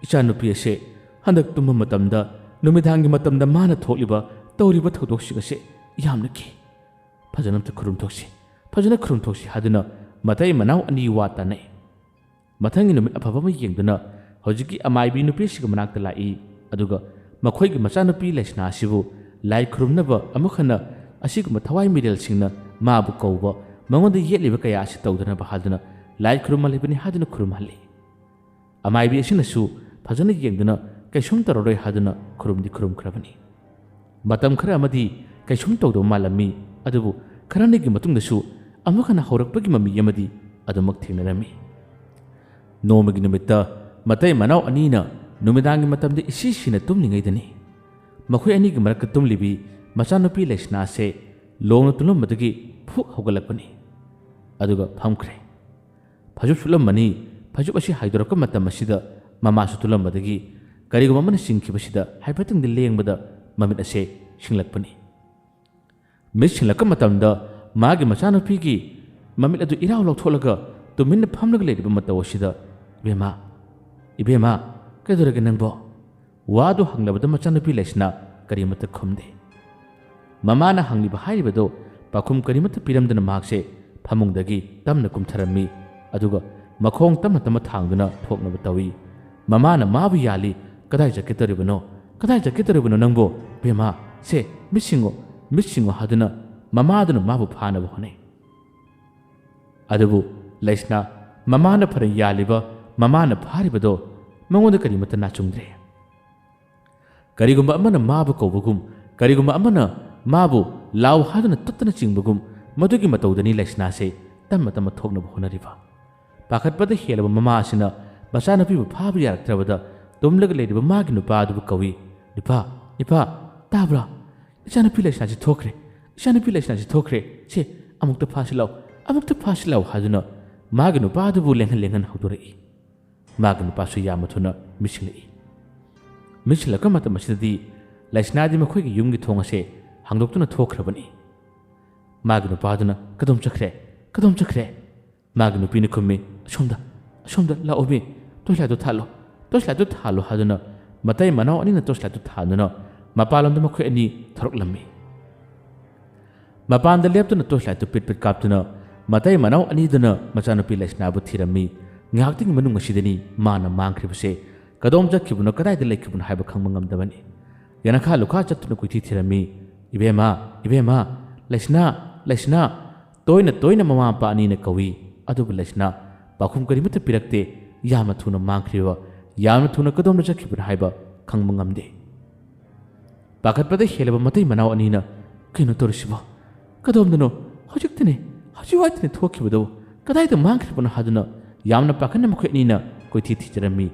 ꯏꯆꯥꯅꯨꯄꯤ ꯑꯁꯦ ꯍꯟꯗꯛ ꯇꯨꯝꯕ ꯃꯇꯝꯗ, ꯅꯨꯃꯤꯗꯥꯡꯒꯤ ꯃꯇꯝꯗ ꯃꯥꯅ ꯊꯣꯛꯂꯤꯕ, ꯇꯧꯔꯤꯕ ꯊꯧꯗꯣꯛꯁꯤꯡ ꯑꯁꯦ ꯌꯥꯝꯅ ꯀꯤ꯫ ꯐꯖꯅ ꯑꯝꯇ ꯈꯨꯔꯨꯝ ꯊꯣꯛꯁꯤ, ꯐꯖꯅ ꯈꯨꯔꯨꯝ ꯊꯣꯛꯁꯤ" ꯍꯥꯏꯗꯨꯅ ꯃꯇꯩ ꯃꯅꯥꯎ ꯑꯅꯤ ꯋꯥ ꯇꯥꯅꯩ꯫ ꯃꯊꯪꯒꯤ ꯅꯨꯃꯤꯠ ꯑꯐꯕ ꯑꯃ ꯌꯦꯡꯗꯨꯅ ꯍꯧꯖꯤꯛꯀꯤ ꯑꯃꯥꯏꯕꯤ ꯅꯨꯄꯤꯁꯤꯒꯤ ꯃꯅꯥꯛꯇ ꯂꯥꯛꯏ꯫ ꯑꯗꯨꯒ ꯃꯈꯣꯏꯒꯤ ꯃꯆꯥꯅꯨꯄꯤ ꯂꯩꯁꯅꯥ ꯑꯁꯤꯕꯨ ꯂꯥꯏ ꯈꯨꯔꯨꯝꯅꯕ ꯑꯃꯨꯛ ꯍꯟꯅ ꯑꯁꯤꯒꯨꯝꯕ ꯊꯋꯥꯏ ꯃꯤꯔꯦꯜꯁꯤꯡꯅ ꯃꯥꯕꯨ ꯀꯧꯕ, ꯃꯉꯣꯟꯗ ꯌꯦꯠꯂꯤꯕ ꯀꯌꯥ ꯑꯁꯤ ꯇꯧꯗꯅꯕ ꯍꯥꯏꯗꯨꯅ ꯂꯥꯏ ꯈꯨꯔꯨꯝꯍꯜꯂꯤꯕꯅꯤ ꯍꯥꯏꯗꯨꯅ ꯈꯨꯔꯨꯝꯍꯜꯂꯤ꯫ ꯑꯃꯥꯏꯕꯤ ꯑꯁꯤꯅꯁꯨ ꯐꯖꯅ ꯌꯦꯡꯗꯨꯅ ꯀꯩꯁꯨꯝ ꯇꯧꯔꯔꯣꯏ ꯍꯥꯏꯗꯨꯅ ꯈꯨꯔꯨꯝꯗꯤ ꯈꯨꯔꯨꯝꯈ꯭ꯔꯕꯅꯤ꯫ ꯃꯇꯝ ꯈꯔ ꯑꯃꯗꯤ ꯀꯩꯁꯨꯝ ꯇꯧꯗꯕ ꯃꯥꯜꯂꯝꯃꯤ꯫ ꯑꯗꯨꯕꯨ ꯈꯔꯅꯤꯒꯤ ꯃꯇꯨꯡꯗꯁꯨ ꯑꯃꯨꯛ ꯍꯟꯅ ꯍꯧꯔꯛꯄꯒꯤ ꯃꯃꯤ ꯑꯃꯗꯤ ꯑꯗꯨꯃꯛ ꯊꯦꯡꯅꯔꯝꯃꯤ꯫ ꯅꯣꯡꯃꯒꯤ ꯅꯨꯃꯤꯠꯇ ꯃꯇꯩ ꯃꯅꯥꯎ ꯑꯅꯤꯅ ꯅꯨꯃꯤꯗꯥꯡꯒꯤ ꯃꯇꯝꯗ ꯏꯁꯤ ꯁꯤꯅ ꯇꯨꯝꯂꯤꯉꯩꯗꯅꯤ, ꯃꯈꯣꯏ ꯑꯅꯤꯒꯤ ꯃꯔꯛꯇ ꯇꯨꯝꯂꯤꯕꯤ ꯃꯆꯥꯅꯨꯄꯤ ꯂꯩꯁꯅꯥꯁꯦ ꯂꯣꯡꯅ ꯇꯨꯝꯂꯝꯕꯗꯒꯤ ꯐꯨꯛ ꯍꯧꯒꯠꯂꯛꯄꯅꯤ꯫ ꯑꯗꯨꯒ ꯐꯝꯈ꯭ꯔꯦ꯫ ꯐꯩꯖꯨꯞ ꯁꯨꯞꯂꯝꯕꯅꯤ꯫ ꯐꯩꯖꯨꯞ ꯑꯁꯤ ꯍꯥꯏꯗꯣꯔꯛꯄ ꯃꯇꯝ ꯑꯁꯤꯗ ꯃꯃꯥꯁꯨ ꯇꯨꯝꯂꯝꯕꯗꯒꯤ ꯀꯔꯤꯒꯨꯝꯕ ꯑꯃꯅ ꯆꯤꯡꯈꯤꯕꯁꯤꯗ ꯍꯥꯏꯐꯦꯠꯇꯪꯗꯤ ꯂꯦꯡꯕꯗ ꯃꯃꯤꯠ ꯑꯁꯦ ꯁꯤꯡꯂꯛꯄꯅꯤ꯫ ꯃꯤꯠ ꯁꯤꯡꯂꯛꯄ ꯃꯇꯝꯗ ꯃꯥꯒꯤ ꯃꯆꯥꯅꯨꯄꯤꯒꯤ ꯃꯃꯤꯠ ꯑꯗꯨ ꯏꯔꯥꯎ ꯂꯧꯊꯣꯛꯂꯒ ꯇꯨꯃꯤꯟꯅ ꯐꯝꯂꯒ ꯂꯩꯔꯤꯕ ꯃꯇꯧ ꯑꯁꯤꯗ, "ꯏꯕꯦꯝꯃ, ꯏꯕꯦꯝꯃ, ꯀꯩꯗꯧꯔꯒꯦ ꯅꯪꯕꯣ?" ꯋꯥꯗꯨ ꯍꯪꯂꯕꯗ ꯃꯆꯥꯅꯨꯄꯤ ꯂꯩꯁꯅꯥ ꯀꯔꯤꯃꯠꯇ ꯈꯨꯝꯗꯦ꯫ ꯃꯃꯥꯅ ꯍꯪꯂꯤꯕ ꯍꯥꯏꯔꯤꯕꯗꯨ ꯄꯥꯎꯈꯨꯝ ꯀꯔꯤꯃꯠꯇ ꯄꯤꯔꯝꯗꯅ ꯃꯍꯥꯛꯁꯦ ꯐꯃꯨꯡꯗꯒꯤ ꯇꯞꯅ ꯀꯨꯝꯊꯔꯝꯃꯤ꯫ ꯑꯗꯨꯒ ꯃꯈꯣꯡ ꯇꯞꯅ ꯇꯞꯅ ꯊꯥꯡꯗꯨꯅ ꯊꯣꯛꯅꯕ ꯇꯧꯏ꯫ ꯃꯃꯥꯅ ꯃꯥꯕꯨ ꯌꯥꯜꯂꯤ꯫ "ꯀꯗꯥꯏ ꯆꯠꯀꯦ ꯇꯧꯔꯤꯕꯅꯣ? ꯀꯗꯥꯏ ꯆꯠꯀꯦ ꯇꯧꯔꯤꯕꯅꯣ ꯅꯪꯕꯨ? ꯕꯦꯝꯃ, ꯁꯦ, ꯃꯤꯠ ꯁꯤꯡꯉꯣ, ꯃꯤꯠ ꯁꯤꯡꯉꯣ" ꯍꯥꯏꯗꯨꯅ ꯃꯃꯥꯗꯨꯅ ꯃꯥꯕꯨ ꯐꯥꯅꯕ ꯍꯣꯠꯅꯩ꯫ ꯑꯗꯨꯕꯨ ꯂꯩꯁꯅꯥ ꯃꯃꯥꯅ ꯐꯅ ꯌꯥꯜꯂꯤꯕ, ꯃꯃꯥꯅ ꯐꯥꯔꯤꯕꯗꯣ ꯃꯉꯣꯟꯗ ꯀꯔꯤꯃꯠꯇ ꯅꯥꯆꯨꯡꯗ꯭ꯔꯦ꯫ ꯀꯔꯤꯒꯨꯝꯕ ꯑꯃꯅ ꯃꯥꯕꯨ ꯀꯧꯕꯒꯨꯝ, ꯀꯔꯤꯒꯨꯝꯕ ꯑꯃꯅ ꯃꯥꯕꯨ "ꯂꯥꯎ" ꯍꯥꯏꯗꯨꯅ ꯇꯠꯇꯅ ꯆꯤꯡꯕꯒꯨꯝ, ꯃꯗꯨꯒꯤ ꯃꯇꯧꯗꯅꯤ ꯂꯩꯁꯅꯥꯁꯦ ꯇꯞꯅ ꯇꯞꯅ ꯊꯣꯛꯅꯕ ꯍꯣꯠꯅꯔꯤꯕ꯫ ꯄꯥꯈꯠꯄꯗ ꯍꯦꯜꯂꯕ ꯃꯃꯥ ꯑꯁꯤꯅ ꯃꯆꯥꯅꯨꯄꯤꯕꯨ ꯐꯥꯕ ꯌꯥꯔꯛꯇ꯭ꯔꯕꯗ ꯇꯨꯝꯂꯒ ꯂꯩꯔꯤꯕ ꯃꯥꯒꯤ ꯅꯨꯄꯥ ꯑꯗꯨꯕꯨ ꯀꯧꯏ, "ꯅꯨꯄꯥ, ꯅꯨꯄꯥ, ꯇꯥꯕ꯭ꯔꯥ? ꯏꯆꯥꯅꯨꯄꯤ ꯂꯩꯁꯅꯥꯁꯤ ꯊꯣꯛꯈ꯭ꯔꯦ, ꯏꯆꯥꯅꯨꯄꯤ ꯂꯩꯁꯅꯥꯁꯤ ꯊꯣꯛꯈ꯭ꯔꯦ, ꯁꯦ, ꯑꯃꯨꯛꯇ ꯐꯥꯁꯤ ꯂꯥꯎ, ꯑꯃꯨꯛꯇ ꯐꯥꯁꯤ ꯂꯥꯎ" ꯍꯥꯏꯗꯨꯅ ꯃꯥꯒꯤ ꯅꯨꯄꯥ ꯑꯗꯨꯕꯨ ꯂꯦꯡꯍꯟ ꯂꯦꯡꯍꯟ ꯍꯧꯗꯣꯔꯛꯏ꯫ ꯃꯥꯒꯤ ꯅꯨꯄꯥꯁꯨ ꯌꯥꯝꯅ ꯊꯨꯅ ꯃꯤꯠꯁꯤꯡꯂꯛꯏ꯫ ꯃꯤꯠꯁꯤꯡꯂꯛꯄ ꯃꯇꯝ ꯑꯁꯤꯗꯗꯤ ꯂꯩꯁꯅꯥꯗꯤ ꯃꯈꯣꯏꯒꯤ ꯌꯨꯝꯒꯤ ꯊꯣꯡ ꯑꯁꯦ ꯍꯥꯡꯗꯣꯛꯇꯨꯅ ꯊꯣꯛꯈ꯭ꯔꯕꯅꯤ꯫ ꯃꯥꯒꯤ ꯅꯨꯄꯥꯗꯨꯅ, "ꯀꯗꯣꯝ ꯆꯠꯈ꯭ꯔꯦ? ꯀꯗꯣꯝ ꯆꯠꯈ꯭ꯔꯦ?" ꯃꯥꯒꯤ ꯅꯨꯄꯤꯅ ꯈꯨꯝꯃꯤ, "ꯑꯁꯣꯝꯗ, ꯑꯁꯣꯝꯗ ꯂꯥꯛꯑꯣꯃꯤ, ꯇꯣꯔꯆ ꯂꯥꯏꯠꯇꯨ ꯊꯥꯜꯂꯣ, ꯇꯣꯔꯆ ꯂꯥꯏꯠꯇꯨ ꯊꯥꯜꯂꯣ" ꯍꯥꯏꯗꯨꯅ ꯃꯇꯩ ꯃꯅꯥꯎ ꯑꯅꯤꯅ ꯇꯣꯔꯆ ꯂꯥꯏꯠꯇꯨ ꯊꯥꯟꯗꯨꯅ ꯃꯄꯥꯟꯂꯣꯝꯗ ꯃꯈꯣꯏ ꯑꯅꯤ ꯊꯣꯔꯛꯂꯝꯃꯤ꯫ ꯃꯄꯥꯟꯗ ꯂꯦꯞꯇꯨꯅ ꯇꯣꯔꯆ ꯂꯥꯏꯠꯇꯨ ꯄꯤꯠ ꯄꯤꯠ ꯀꯥꯞꯇꯨꯅ ꯃꯇꯩ ꯃꯅꯥꯎ ꯑꯅꯤꯗꯨꯅ ꯃꯆꯥꯅꯨꯄꯤ ꯂꯩꯁꯅꯥꯕꯨ ꯊꯤꯔꯝꯃꯤ꯫ ꯉꯥꯏꯍꯥꯛꯇꯪꯒꯤ ꯃꯅꯨꯡ ꯑꯁꯤꯗꯅꯤ ꯃꯥꯅ ꯃꯥꯡꯈ꯭ꯔꯤꯕꯁꯦ꯫ ꯀꯗꯣꯝ ꯆꯠꯈꯤꯕꯅꯣ, ꯀꯗꯥꯏꯗ ꯂꯩꯈꯤꯕꯅꯣ ꯍꯥꯏꯕ ꯈꯪꯕ ꯉꯝꯗꯕꯅꯤ꯫ ꯌꯦꯅꯈꯥ ꯂꯨꯈꯥ ꯆꯠꯇꯨꯅ ꯀꯣꯏꯊꯤ ꯊꯤꯔꯝꯃꯤ꯫ "ꯏꯕꯦꯝꯃ, ꯏꯕꯦꯝꯃ, ꯂꯩꯁꯅꯥ, ꯂꯩꯁꯅꯥ!" ꯇꯣꯏꯅ ꯇꯣꯏꯅ ꯃꯃꯥ ꯃꯄꯥ ꯑꯅꯤꯅ ꯀꯧꯏ, ꯑꯗꯨꯕꯨ ꯂꯩꯁꯅꯥ ꯄꯥꯎꯈꯨꯝ ꯀꯔꯤꯃꯠꯇ ꯄꯤꯔꯛꯇꯦ꯫ ꯌꯥꯝꯅ ꯊꯨꯅ ꯃꯥꯡꯈ꯭ꯔꯤꯕ, ꯌꯥꯝꯅ ꯊꯨꯅ ꯀꯗꯣꯝꯗ ꯆꯠꯈꯤꯕꯅꯣ ꯍꯥꯏꯕ ꯈꯪꯕ ꯉꯝꯗꯦ꯫ ꯄꯥꯈꯠꯄꯗ ꯍꯦꯜꯂꯕ ꯃꯇꯩ ꯃꯅꯥꯎ ꯑꯅꯤꯅ, "ꯀꯩꯅꯣ ꯇꯧꯔꯤꯁꯤꯕꯣ? ꯀꯗꯣꯝꯗꯅꯣ? ꯍꯧꯖꯤꯛꯇꯅꯦ, ꯍꯧꯖꯤꯛ ꯋꯥꯏꯗꯅꯦ ꯊꯣꯛꯈꯤꯕꯗꯣ꯫ ꯀꯗꯥꯏꯗ ꯃꯥꯡꯈ꯭ꯔꯤꯕꯅꯣ?" ꯍꯥꯏꯗꯨꯅ ꯌꯥꯝꯅ ꯄꯥꯈꯠꯅ ꯃꯈꯣꯏ ꯑꯅꯤꯅ ꯀꯣꯏꯊꯤ ꯊꯤꯖꯔꯝꯃꯤ꯫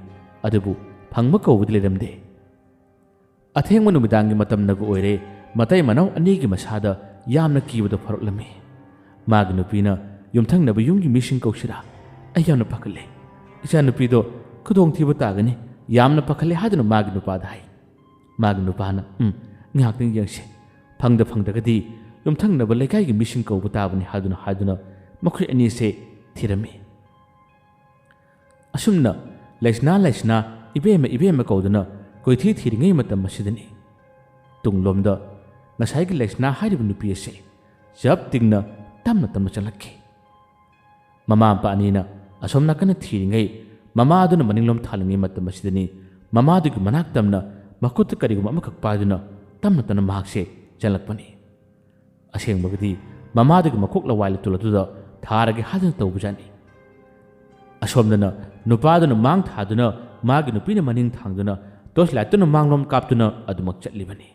ꯑꯗꯨꯕꯨ ꯐꯪꯕ ꯀꯧꯕꯗꯤ ꯂꯩꯔꯝꯗꯦ꯫ ꯑꯊꯦꯡꯕ ꯅꯨꯃꯤꯗꯥꯡꯒꯤ ꯃꯇꯝꯅꯒ ꯑꯣꯏꯔꯦ꯫ ꯃꯇꯩ ꯃꯅꯥꯎ ꯑꯅꯤꯒꯤ ꯃꯁꯥꯗ ꯌꯥꯝꯅ ꯀꯤꯕꯗꯣ ꯐꯥꯎꯔꯛꯂꯝꯃꯤ꯫ ꯃꯥꯒꯤ ꯅꯨꯄꯤꯅ, "ꯌꯨꯝꯊꯪꯅꯕ ꯌꯨꯝꯒꯤ ꯃꯤꯁꯤꯡ ꯀꯧꯁꯤꯔꯥ? ꯑꯩ ꯌꯥꯝꯅ ꯄꯥꯈꯠꯂꯦ꯫ ꯏꯆꯥꯅꯨꯄꯤꯗꯣ ꯈꯨꯗꯣꯡꯊꯤꯕ ꯇꯥꯒꯅꯤ꯫ ꯌꯥꯝꯅ ꯄꯥꯈꯠꯂꯦ" ꯍꯥꯏꯗꯨꯅ ꯃꯥꯒꯤ ꯅꯨꯄꯥꯗ ꯍꯥꯏ꯫ ꯃꯥꯒꯤ ꯅꯨꯄꯥꯅ, "ꯎꯝ, ꯉꯥꯏꯍꯥꯛꯇꯪ ꯌꯦꯡꯁꯤ꯫ ꯐꯪꯗ ꯐꯪꯗ꯭ꯔꯒꯗꯤ ꯌꯨꯝꯊꯪꯅꯕ ꯂꯩꯀꯥꯏꯒꯤ ꯃꯤꯁꯤꯡ ꯀꯧꯕ ꯇꯥꯕꯅꯤ" ꯍꯥꯏꯗꯨꯅ, ꯍꯥꯏꯗꯨꯅ ꯃꯈꯣꯏ ꯑꯅꯤꯁꯦ ꯊꯤꯔꯝꯃꯤ꯫ ꯑꯁꯨꯝꯅ ꯂꯩꯁꯅꯥ, ꯂꯩꯁꯅꯥ, ꯏꯕꯦꯝꯃ, ꯏꯕꯦꯝꯃ ꯀꯧꯗꯨꯅ ꯀꯣꯏꯊꯤ ꯊꯤꯔꯤꯉꯩ ꯃꯇꯝ ꯑꯁꯤꯗꯅꯤ ꯇꯨꯡꯂꯣꯝꯗ ꯉꯁꯥꯏꯒꯤ ꯂꯩꯁꯅꯥ ꯍꯥꯏꯔꯤꯕ ꯅꯨꯄꯤ ꯑꯁꯤ ꯆꯞ ꯇꯤꯡꯅ ꯇꯞꯅ ꯇꯞꯅ ꯆꯪꯂꯛꯈꯤ꯫ ꯃꯃꯥ ꯃꯄꯥ ꯑꯅꯤꯅ ꯑꯁꯣꯝ ꯅꯥꯀꯟꯗ ꯊꯤꯔꯤꯉꯩ, ꯃꯃꯥꯗꯨꯅ ꯃꯅꯤꯡꯂꯣꯝ ꯊꯥꯜꯂꯤꯉꯩ ꯃꯇꯝ ꯑꯁꯤꯗꯅꯤ ꯃꯃꯥꯗꯨꯒꯤ ꯃꯅꯥꯛ ꯇꯝꯅ ꯃꯈꯨꯠꯇ ꯀꯔꯤꯒꯨꯝꯕ ꯑꯃꯈꯛ ꯄꯥꯏꯗꯨꯅ ꯇꯞꯅ ꯇꯞꯅ ꯃꯍꯥꯛꯁꯦ ꯆꯪꯂꯛꯄꯅꯤ꯫ ꯑꯁꯦꯡꯕꯒꯤꯗꯤ ꯃꯃꯥꯗꯨꯒꯤ ꯃꯀꯣꯛ ꯂꯋꯥꯏ ꯂꯨꯇꯨ ꯑꯗꯨꯗ ꯊꯥꯔꯒꯦ ꯍꯥꯏꯗꯨꯅ ꯇꯧꯕꯖꯥꯠꯅꯤ꯫ ꯑꯁꯣꯝꯗꯅ ꯅꯨꯄꯥꯗꯨꯅ ꯃꯥꯡ ꯊꯥꯗꯨꯅ, ꯃꯥꯒꯤ ꯅꯨꯄꯤꯅ ꯃꯅꯤꯡ ꯊꯥꯡꯗꯨꯅ, ꯇꯣꯔꯆ ꯂꯥꯏꯠꯇꯨꯅ ꯃꯥꯡꯂꯣꯝ ꯀꯥꯞꯇꯨꯅ ꯑꯗꯨꯃꯛ ꯆꯠꯂꯤꯕꯅꯤ꯫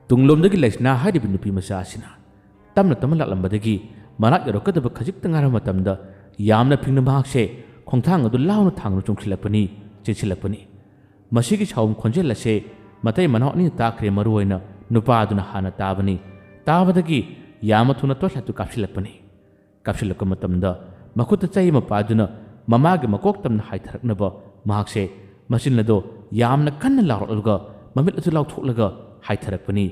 ꯇꯨꯡꯂꯣꯝꯗꯒꯤ ꯂꯩꯁꯅꯥ ꯍꯥꯏꯔꯤꯕ ꯅꯨꯄꯤ ꯃꯆꯥ ꯑꯁꯤꯅ ꯇꯞꯅ ꯇꯞꯅ ꯂꯥꯛꯂꯝꯕꯗꯒꯤ ꯃꯅꯥꯛ ꯌꯧꯔꯛꯀꯗꯕ ꯈꯖꯤꯛꯇ ꯉꯥꯏꯔꯕ ꯃꯇꯝꯗ ꯌꯥꯝꯅ ꯐꯤꯡꯅ ꯃꯍꯥꯛꯁꯦ ꯈꯣꯡꯊꯥꯡ ꯑꯗꯨ ꯂꯥꯎꯅ ꯊꯥꯡꯗꯨꯅ ꯆꯣꯡꯁꯤꯜꯂꯛꯄꯅꯤ, ꯆꯦꯟꯁꯤꯜꯂꯛꯄꯅꯤ꯫ ꯃꯁꯤꯒꯤ ꯁꯥꯎꯝ ꯈꯣꯟꯖꯦꯜ ꯑꯁꯦ ꯃꯇꯩ ꯃꯅꯥꯎ ꯑꯅꯤꯅ ꯇꯥꯈ꯭ꯔꯦ, ꯃꯔꯨꯑꯣꯏꯅ ꯅꯨꯄꯥꯗꯨꯅ ꯍꯥꯟꯅ ꯇꯥꯕꯅꯤ꯫ ꯇꯥꯕꯗꯒꯤ ꯌꯥꯝꯅ ꯊꯨꯅ ꯇꯣꯔꯆ ꯂꯥꯏꯠꯇꯨ ꯀꯥꯞꯁꯤꯜꯂꯛꯄꯅꯤ꯫ ꯀꯥꯞꯁꯤꯜꯂꯛꯄ ꯃꯇꯝꯗ ꯃꯈꯨꯠꯇ ꯆꯩ ꯑꯃ ꯄꯥꯏꯗꯨꯅ ꯃꯃꯥꯒꯤ ꯃꯀꯣꯛ ꯇꯝꯅ ꯍꯥꯏꯊꯔꯛꯅꯕ ꯃꯍꯥꯛꯁꯦ ꯃꯆꯤꯟ ꯑꯗꯣ ꯌꯥꯝꯅ ꯀꯟꯅ ꯂꯥꯎꯔꯛꯂꯒ ꯃꯃꯤꯠ ꯑꯗꯨ ꯂꯥꯎꯊꯣꯛꯂꯒ ꯍꯥꯏꯊꯔꯛꯄꯅꯤ꯫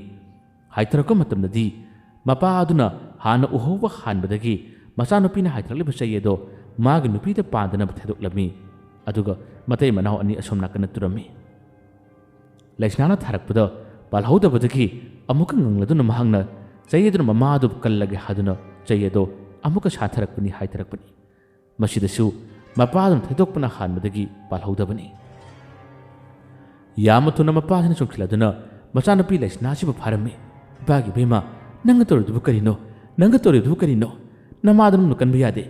ꯍꯥꯏꯊꯔꯛꯄ ꯃꯇꯝꯗꯗꯤ ꯃꯄꯥ ꯑꯗꯨꯅ ꯍꯥꯟꯅ ꯎꯍꯧꯕ ꯍꯥꯟꯕꯗꯒꯤ ꯃꯆꯥꯅꯨꯄꯤꯅ ꯍꯥꯏꯊꯔꯛꯂꯤꯕ ꯆꯩ ꯑꯗꯣ ꯃꯥꯒꯤ ꯅꯨꯄꯤꯗ ꯄꯥꯟꯗꯅꯕ ꯊꯥꯗꯣꯛꯂꯝꯃꯤ꯫ ꯑꯗꯨꯒ ꯃꯇꯩ ꯃꯅꯥꯎ ꯑꯅꯤ ꯑꯁꯣꯝ ꯅꯥꯀꯟꯗ ꯇꯨꯔꯝꯃꯤ꯫ ꯂꯩꯁꯅꯥꯅ ꯊꯥꯔꯛꯄꯗ ꯄꯥꯜꯍꯧꯗꯕꯗꯒꯤ ꯑꯃꯨꯛꯀ ꯉꯪꯂꯗꯨꯅ ꯃꯍꯥꯛꯅ ꯆꯩ ꯑꯗꯨꯅ ꯃꯃꯥ ꯑꯗꯨꯕꯨ ꯀꯜꯂꯒꯦ ꯍꯥꯏꯗꯨꯅ ꯆꯩ ꯑꯗꯣ ꯑꯃꯨꯛꯀ ꯁꯥꯊꯔꯛꯄꯅꯤ ꯍꯥꯏꯊꯔꯛꯄꯅꯤ꯫ ꯃꯁꯤꯗꯁꯨ ꯃꯄꯥꯗꯨꯅ ꯊꯩꯗꯣꯛꯄꯅ ꯍꯥꯟꯕꯗꯒꯤ ꯄꯥꯜꯍꯧꯗꯕꯅꯤ꯫ ꯌꯥꯝꯅ ꯊꯨꯅ ꯃꯄꯥꯁꯤꯅ ꯆꯣꯡꯁꯤꯜꯂꯗꯨꯅ ꯃꯆꯥꯅꯨꯄꯤ ꯂꯩꯁꯅꯥꯁꯤꯕꯨ ꯐꯥꯔꯝꯃꯤ꯫ "ꯏꯄꯥꯒꯤ ꯏꯕꯦꯝꯃ, ꯅꯪꯒ ꯇꯧꯔꯤꯗꯨꯕꯨ ꯀꯔꯤꯅꯣ? ꯅꯪꯒ ꯇꯧꯔꯤꯗꯨꯕꯨ ꯀꯔꯤꯅꯣ? ꯅꯃꯥꯗ ꯅꯨꯡꯅ ꯀꯟꯕ ꯌꯥꯗꯦ,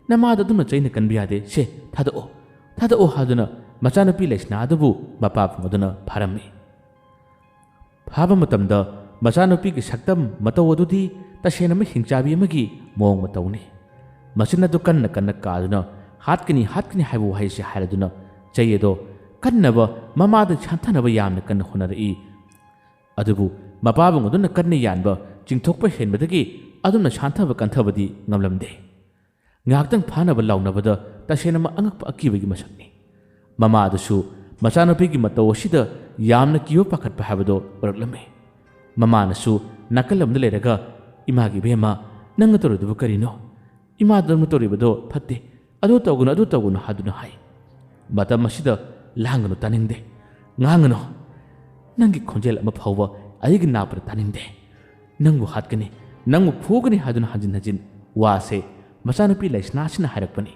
ꯅꯃꯥꯗ ꯑꯗꯨꯝꯅ ꯆꯩꯅ ꯀꯟꯕ ꯌꯥꯗꯦ꯫ ꯁꯦ, ꯊꯥꯗꯣꯛꯑꯣ, ꯊꯥꯗꯣꯛꯑꯣ" ꯍꯥꯏꯗꯨꯅ ꯃꯆꯥꯅꯨꯄꯤ ꯂꯩꯁꯅꯥ ꯑꯗꯨꯕꯨ ꯃꯄꯥꯕꯨꯡ ꯑꯗꯨꯅ ꯐꯥꯔꯝꯃꯤ꯫ ꯐꯥꯕ ꯃꯇꯝꯗ ꯃꯆꯥꯅꯨꯄꯤꯒꯤ ꯁꯛꯇꯝ ꯃꯇꯧ ꯑꯗꯨꯗꯤ ꯇꯁꯦꯡꯅꯃꯛ ꯍꯤꯡꯆꯥꯕꯤ ꯑꯃꯒꯤ ꯃꯑꯣꯡ ꯃꯇꯧꯅꯤ꯫ ꯃꯆꯤꯟ ꯑꯗꯨ ꯀꯟꯅ ꯀꯟꯅ ꯀꯥꯗꯨꯅ "ꯍꯥꯠꯀꯅꯤ, ꯍꯥꯠꯀꯅꯤ" ꯍꯥꯏꯕ ꯋꯥꯍꯩꯁꯤ ꯍꯥꯏꯔꯗꯨꯅ ꯆꯩ ꯑꯗꯣ ꯀꯟꯅꯕ, ꯃꯃꯥꯗ ꯁꯥꯟꯊꯅꯕ ꯌꯥꯝꯅ ꯀꯟꯅ ꯍꯣꯠꯅꯔꯛꯏ꯫ ꯑꯗꯨꯕꯨ ꯃꯄꯥꯕꯨꯡ ꯑꯗꯨꯅ ꯀꯟꯅ ꯌꯥꯟꯕ ꯆꯤꯡꯊꯣꯛꯄ ꯍꯦꯟꯕꯗꯒꯤ ꯑꯗꯨꯝꯅ ꯁꯥꯟꯊꯕ ꯀꯟꯊꯕꯗꯤ ꯉꯝꯂꯝꯗꯦ꯫ ꯉꯥꯏꯍꯥꯛꯇꯪ ꯐꯥꯅꯕ ꯂꯥꯎꯅꯕꯗ ꯇꯁꯦꯡꯅꯃꯛ ꯑꯉꯛꯄ ꯑꯀꯤꯕꯒꯤ ꯃꯁꯛꯅꯤ꯫ ꯃꯃꯥ ꯑꯗꯨꯁꯨ ꯃꯆꯥꯅꯨꯄꯤꯒꯤ ꯃꯇꯧ ꯑꯁꯤꯗ ꯌꯥꯝꯅ ꯀꯤꯕ ꯄꯥꯈꯠꯄ ꯍꯥꯏꯕꯗꯣ ꯎꯔꯛꯂꯝꯃꯤ꯫ ꯃꯃꯥꯅꯁꯨ ꯅꯥꯀꯜ ꯑꯃꯗ ꯂꯩꯔꯒ, "ꯏꯃꯥꯒꯤ ꯏꯕꯦꯝꯃ, ꯅꯪꯅ ꯇꯧꯔꯤꯗꯨꯕꯨ ꯀꯔꯤꯅꯣ? ꯏꯃꯥꯗꯧꯅ ꯇꯧꯔꯤꯕꯗꯣ ꯐꯠꯇꯦ꯫ ꯑꯗꯨ ꯇꯧꯒꯅꯨ, ꯑꯗꯨ ꯇꯧꯒꯅꯨ" ꯍꯥꯏꯗꯨꯅ ꯍꯥꯏ꯫ ꯃꯇꯝ ꯑꯁꯤꯗ "ꯂꯥꯡꯒꯅꯨ, ꯇꯥꯅꯤꯡꯗꯦ꯫ ꯉꯥꯡꯒꯅꯨ꯫ ꯅꯪꯒꯤ ꯈꯣꯟꯖꯦꯜ ꯑꯃ ꯐꯥꯎꯕ ꯑꯩꯒꯤ ꯅꯥꯛꯄꯗ ꯇꯥꯅꯤꯡꯗꯦ꯫ ꯅꯪꯕꯨ ꯍꯥꯠꯀꯅꯤ, ꯅꯪꯕꯨ ꯐꯨꯒꯅꯤ" ꯍꯥꯏꯗꯨꯅ ꯍꯟꯖꯤꯟ ꯍꯟꯖꯤꯟ ꯋꯥꯁꯦ ꯃꯆꯥꯅꯨꯄꯤ ꯂꯩꯁꯅꯥꯁꯤꯅ ꯍꯥꯏꯔꯛꯄꯅꯤ꯫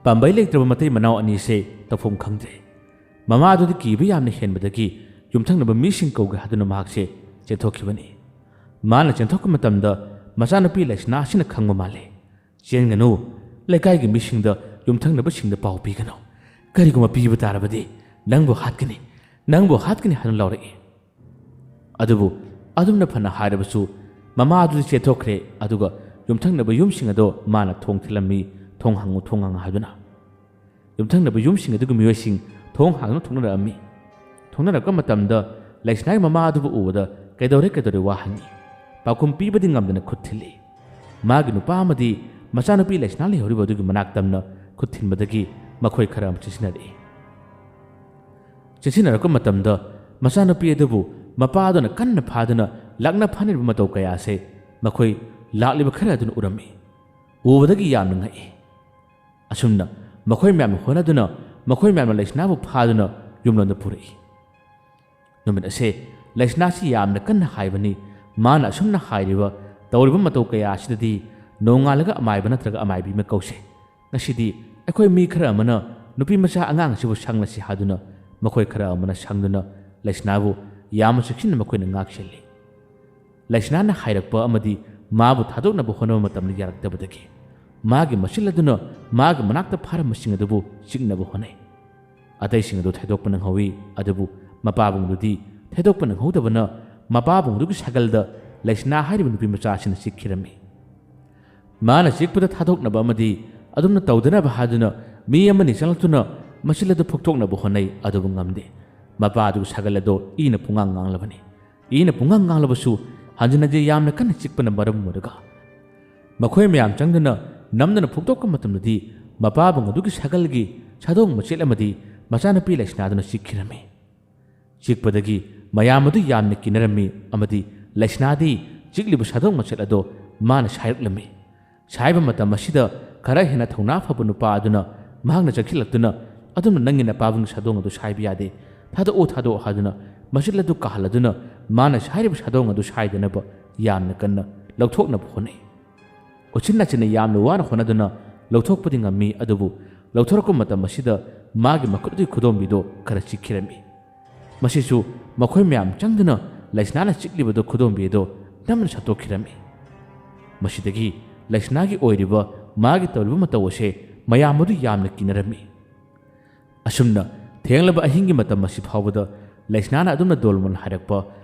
ꯄꯥꯝꯕꯩ ꯂꯩꯇ꯭ꯔꯕ ꯃꯇꯩ ꯃꯅꯥꯎ ꯑꯅꯤꯁꯦ ꯇꯧꯐꯝ ꯈꯪꯗ꯭ꯔꯦ꯫ ꯃꯃꯥ ꯑꯗꯨꯗꯤ ꯀꯤꯕ ꯌꯥꯝꯅ ꯍꯦꯟꯕꯗꯒꯤ ꯌꯨꯝꯊꯪꯅꯕ ꯃꯤꯁꯤꯡ ꯀꯧꯒꯦ ꯍꯥꯏꯗꯨꯅ ꯃꯍꯥꯛꯁꯦ ꯆꯦꯟꯊꯣꯛꯈꯤꯕꯅꯤ꯫ ꯃꯥꯅ ꯆꯦꯟꯊꯣꯛꯄ ꯃꯇꯝꯗ ꯃꯆꯥꯅꯨꯄꯤ ꯂꯩꯁꯅꯥꯁꯤꯅ ꯈꯪꯕ ꯃꯥꯜꯂꯦ꯫ "ꯆꯦꯟꯒꯅꯨ, ꯂꯩꯀꯥꯏꯒꯤ ꯃꯤꯁꯤꯡꯗ, ꯌꯨꯝꯊꯪꯅꯕꯁꯤꯡꯗ ꯄꯥꯎ ꯄꯤꯒꯅꯨ꯫ ꯀꯔꯤꯒꯨꯝꯕ ꯄꯤꯕ ꯇꯥꯔꯕꯗꯤ ꯅꯪꯕꯨ ꯍꯥꯠꯀꯅꯤ, ꯅꯪꯕꯨ ꯍꯥꯠꯀꯅꯤ" ꯍꯥꯏꯅ ꯂꯥꯎꯔꯛꯏ꯫ ꯑꯗꯨꯕꯨ ꯑꯗꯨꯝꯅ ꯐꯅ ꯍꯥꯏꯔꯕꯁꯨ ꯃꯃꯥ ꯑꯗꯨꯗꯤ ꯆꯦꯟꯊꯣꯛꯈ꯭ꯔꯦ, ꯑꯗꯨꯒ ꯌꯨꯝꯊꯪꯅꯕ ꯌꯨꯝꯁꯤꯡ ꯑꯗꯣ ꯃꯥꯅ ꯊꯣꯡ ꯊꯤꯜꯂꯝꯃꯤ, "ꯊꯣꯡ ꯍꯥꯡꯉꯨ, ꯊꯣꯡ ꯍꯥꯡꯉꯨ" ꯍꯥꯏꯗꯨꯅ꯫ ꯌꯨꯝꯊꯪꯅꯕ ꯌꯨꯝꯁꯤꯡ ꯑꯗꯨꯒꯤ ꯃꯤꯑꯣꯏꯁꯤꯡ ꯊꯣꯡ ꯍꯥꯡꯗꯨꯅ ꯊꯣꯛꯅꯔꯛꯑꯝꯃꯤ꯫ ꯊꯣꯛꯅꯔꯛꯄ ꯃꯇꯝꯗ ꯂꯩꯁꯅꯥꯒꯤ ꯃꯃꯥ ꯑꯗꯨꯕꯨ ꯎꯕꯗ "ꯀꯩꯗꯧꯔꯦ, ꯀꯩꯗꯧꯔꯦ?" ꯋꯥ ꯍꯪꯉꯤ꯫ ꯄꯥꯎꯈꯨꯝ ꯄꯤꯕꯗꯤ ꯉꯝꯗꯅ ꯈꯨꯠ ꯊꯤꯜꯂꯤ꯫ ꯃꯥꯒꯤ ꯅꯨꯄꯥ ꯑꯃꯗꯤ ꯃꯆꯥꯅꯨꯄꯤ ꯂꯩꯁꯅꯥ ꯂꯩꯍꯧꯔꯤꯕ ꯑꯗꯨꯒꯤ ꯃꯅꯥꯛ ꯇꯝꯅ ꯈꯨꯠ ꯊꯤꯟꯕꯗꯒꯤ ꯃꯈꯣꯏ ꯈꯔ ꯑꯃ ꯆꯦꯟꯁꯤꯟꯅꯔꯛꯏ꯫ ꯆꯦꯟꯁꯤꯟꯅꯔꯛꯄ ꯃꯇꯝꯗ ꯃꯆꯥꯅꯨꯄꯤ ꯑꯗꯨꯕꯨ ꯃꯄꯥ ꯑꯗꯨꯅ ꯀꯟꯅ ꯐꯥꯗꯨꯅ ꯂꯥꯛꯅ ꯐꯥꯅꯔꯤꯕ ꯃꯇꯧ ꯀꯌꯥ ꯑꯁꯦ ꯃꯈꯣꯏ ꯂꯥꯛꯂꯤꯕ ꯈꯔ ꯑꯗꯨꯅ ꯎꯔꯝꯃꯤ꯫ ꯎꯕꯗꯒꯤ ꯌꯥꯝꯅ ꯉꯛꯏ꯫ ꯑꯁꯨꯝꯅ ꯃꯈꯣꯏ ꯃꯌꯥꯝꯅ ꯍꯣꯠꯅꯗꯨꯅ ꯃꯈꯣꯏ ꯃꯌꯥꯝꯅ ꯂꯩꯁꯅꯥꯕꯨ ꯐꯥꯗꯨꯅ ꯌꯨꯝꯂꯣꯝꯗ ꯄꯨꯔꯛꯏ꯫ ꯅꯨꯃꯤꯠ ꯑꯁꯦ ꯂꯩꯁꯅꯥꯁꯤ ꯌꯥꯝꯅ ꯀꯟꯅ ꯍꯥꯏꯕꯅꯤ꯫ ꯃꯥꯅ ꯑꯁꯨꯝꯅ ꯍꯥꯏꯔꯤꯕ, ꯇꯧꯔꯤꯕ ꯃꯇꯧ ꯀꯌꯥ ꯑꯁꯤꯗꯗꯤ "ꯅꯣꯡꯉꯥꯜꯂꯒ ꯑꯃꯥꯏꯕ ꯅꯠꯇ꯭ꯔꯒ ꯑꯃꯥꯏꯕꯤ ꯑꯃ ꯀꯧꯁꯦ꯫ ꯉꯁꯤꯗꯤ ꯑꯩꯈꯣꯏ ꯃꯤ ꯈꯔ ꯑꯃꯅ ꯅꯨꯄꯤ ꯃꯆꯥ ꯑꯉꯥꯡ ꯑꯁꯤꯕꯨ ꯁꯪꯂꯁꯤ" ꯍꯥꯏꯗꯨꯅ ꯃꯈꯣꯏ ꯈꯔ ꯑꯃꯅ ꯁꯪꯗꯨꯅ ꯂꯩꯁꯅꯥꯕꯨ ꯌꯥꯝꯅ ꯆꯦꯛꯁꯤꯟꯅ ꯃꯈꯣꯏꯅ ꯉꯥꯛꯁꯦꯜꯂꯤ꯫ ꯂꯩꯁꯅꯥꯅ ꯍꯥꯏꯔꯛꯄ ꯑꯃꯗꯤ ꯃꯥꯕꯨ ꯊꯥꯗꯣꯛꯅꯕ ꯍꯣꯠꯅꯕ ꯃꯇꯝꯗ ꯌꯥꯔꯛꯇꯕꯗꯒꯤ ꯃꯥꯒꯤ ꯃꯆꯤꯜ ꯑꯗꯨꯅ ꯃꯥꯒꯤ ꯃꯅꯥꯛꯇ ꯐꯥꯔꯝꯕꯁꯤꯡ ꯑꯗꯨꯕꯨ ꯆꯤꯛꯅꯕ ꯍꯣꯠꯅꯩ꯫ ꯑꯇꯩꯁꯤꯡ ꯑꯗꯨ ꯊꯩꯗꯣꯛꯄ ꯅꯪꯍꯧꯏ, ꯑꯗꯨꯕꯨ ꯃꯄꯥꯕꯨꯡꯗꯨꯗꯤ ꯊꯩꯗꯣꯛꯄ ꯅꯪꯍꯧꯗꯕꯅ ꯃꯄꯥꯕꯨꯡꯗꯨꯒꯤ ꯁꯥꯒꯜꯗ ꯂꯩꯁꯅꯥ ꯍꯥꯏꯔꯤꯕ ꯅꯨꯄꯤ ꯃꯆꯥ ꯑꯁꯤꯅ ꯆꯤꯛꯈꯤꯔꯝꯃꯤ꯫ ꯃꯥꯅ ꯆꯤꯛꯄꯗ ꯊꯥꯗꯣꯛꯅꯕ ꯑꯃꯗꯤ ꯑꯗꯨꯝꯅ ꯇꯧꯗꯅꯕ ꯍꯥꯏꯗꯨꯅ ꯃꯤ ꯑꯃꯅꯤ ꯆꯪꯂꯛꯇꯨꯅ ꯃꯆꯤꯜ ꯑꯗꯨ ꯐꯨꯛꯇꯣꯛꯅꯕ ꯍꯣꯠꯅꯩ, ꯑꯗꯨꯕꯨ ꯉꯝꯗꯦ꯫ ꯃꯄꯥ ꯑꯗꯨꯒꯤ ꯁꯥꯒꯜ ꯑꯗꯣ ꯏꯅ ꯄꯨꯡꯉꯥꯡ ꯉꯥꯡꯂꯕꯅꯤ꯫ ꯏꯅ ꯄꯨꯡꯉꯥꯡ ꯉꯥꯡꯂꯕꯁꯨ ꯍꯟꯖꯤꯟ ꯍꯟꯖꯤꯟ ꯌꯥꯝꯅ ꯀꯟꯅ ꯆꯤꯛꯄꯅ ꯃꯔꯝ ꯑꯣꯏꯔꯒ ꯃꯈꯣꯏ ꯃꯌꯥꯝ ꯆꯪꯗꯨꯅ ꯅꯝꯗꯨꯅ ꯐꯨꯛꯇꯣꯛꯄ ꯃꯇꯝꯗꯗꯤ ꯃꯄꯥꯕꯨꯡ ꯑꯗꯨꯒꯤ ꯁꯥꯒꯜꯒꯤ ꯁꯥꯗꯣꯡ ꯃꯆꯦꯠ ꯑꯃꯗꯤ ꯃꯆꯥꯅꯨꯄꯤ ꯂꯩꯁꯅꯥꯗꯨꯅ ꯆꯤꯛꯈꯤꯔꯝꯃꯤ꯫ ꯆꯤꯛꯄꯗꯒꯤ ꯃꯌꯥꯝ ꯑꯗꯨ ꯌꯥꯝꯅ ꯀꯤꯅꯔꯝꯃꯤ ꯑꯃꯗꯤ ꯂꯩꯁꯅꯥꯗꯤ ꯆꯤꯛꯂꯤꯕ ꯁꯥꯗꯣꯡ ꯃꯆꯦꯠ ꯑꯗꯣ ꯃꯥꯅ ꯁꯥꯏꯔꯛꯂꯝꯃꯤ꯫ ꯁꯥꯏꯕ ꯃꯇꯝ ꯑꯁꯤꯗ ꯈꯔ ꯍꯦꯟꯅ ꯊꯧꯅꯥ ꯐꯕ ꯅꯨꯄꯥ ꯑꯗꯨꯅ ꯃꯍꯥꯛꯅ ꯆꯪꯁꯤꯜꯂꯛꯇꯨꯅ, "ꯑꯗꯨꯝꯅ ꯅꯪꯒꯤ ꯅꯄꯥꯕꯨꯡꯒꯤ ꯁꯥꯗꯣꯡ ꯑꯗꯨ ꯁꯥꯏꯕ ꯌꯥꯗꯦ, ꯊꯥꯗꯣꯛꯑꯣ, ꯊꯥꯗꯣꯛꯑꯣ" ꯍꯥꯏꯗꯨꯅ ꯃꯆꯤꯜ ꯑꯗꯨ ꯀꯥꯍꯜꯂꯗꯨꯅ ꯃꯥꯅ ꯁꯥꯏꯔꯤꯕ ꯁꯥꯗꯣꯡ ꯑꯗꯨ ꯁꯥꯏꯗꯅꯕ ꯌꯥꯝꯅ ꯀꯟꯅ ꯂꯧꯊꯣꯛꯅꯕ ꯍꯣꯠꯅꯩ꯫ ꯎꯆꯤꯟ ꯅꯥꯆꯤꯟꯅ ꯌꯥꯝꯅ ꯋꯥꯅ ꯍꯣꯠꯅꯗꯨꯅ ꯂꯧꯊꯣꯛꯄꯗꯤ ꯉꯝꯃꯤ, ꯑꯗꯨꯕꯨ ꯂꯧꯊꯣꯔꯛꯄ ꯃꯇꯝ ꯑꯁꯤꯗ ꯃꯥꯒꯤ ꯃꯈꯨꯠ ꯑꯗꯨꯒꯤ ꯈꯨꯗꯣꯝꯕꯤꯗꯣ ꯈꯔ ꯆꯤꯛꯈꯤꯔꯝꯃꯤ꯫ ꯃꯁꯤꯁꯨ ꯃꯈꯣꯏ ꯃꯌꯥꯝ ꯆꯪꯗꯨꯅ ꯂꯩꯁꯅꯥꯅ ꯆꯤꯛꯂꯤꯕꯗꯨ ꯈꯨꯗꯣꯝꯕꯤ ꯑꯗꯨ ꯅꯝꯅ ꯁꯠꯇꯣꯛꯈꯤꯔꯝꯃꯤ꯫ ꯃꯁꯤꯗꯒꯤ ꯂꯩꯁꯅꯥꯒꯤ ꯑꯣꯏꯔꯤꯕ ꯃꯥꯒꯤ ꯇꯧꯔꯤꯕ ꯃꯇꯧ ꯑꯁꯦ ꯃꯌꯥꯝ ꯑꯗꯨ ꯌꯥꯝꯅ ꯀꯤꯅꯔꯝꯃꯤ꯫ ꯑꯁꯨꯝꯅ ꯊꯦꯡꯂꯕ ꯑꯍꯤꯡꯒꯤ ꯃꯇꯝ ꯑꯁꯤ ꯐꯥꯎꯕꯗ ꯂꯩꯁꯅꯥꯅ ꯑꯗꯨꯝꯅ ꯗꯣꯜꯃꯣꯟ ꯍꯥꯏꯔꯛꯄ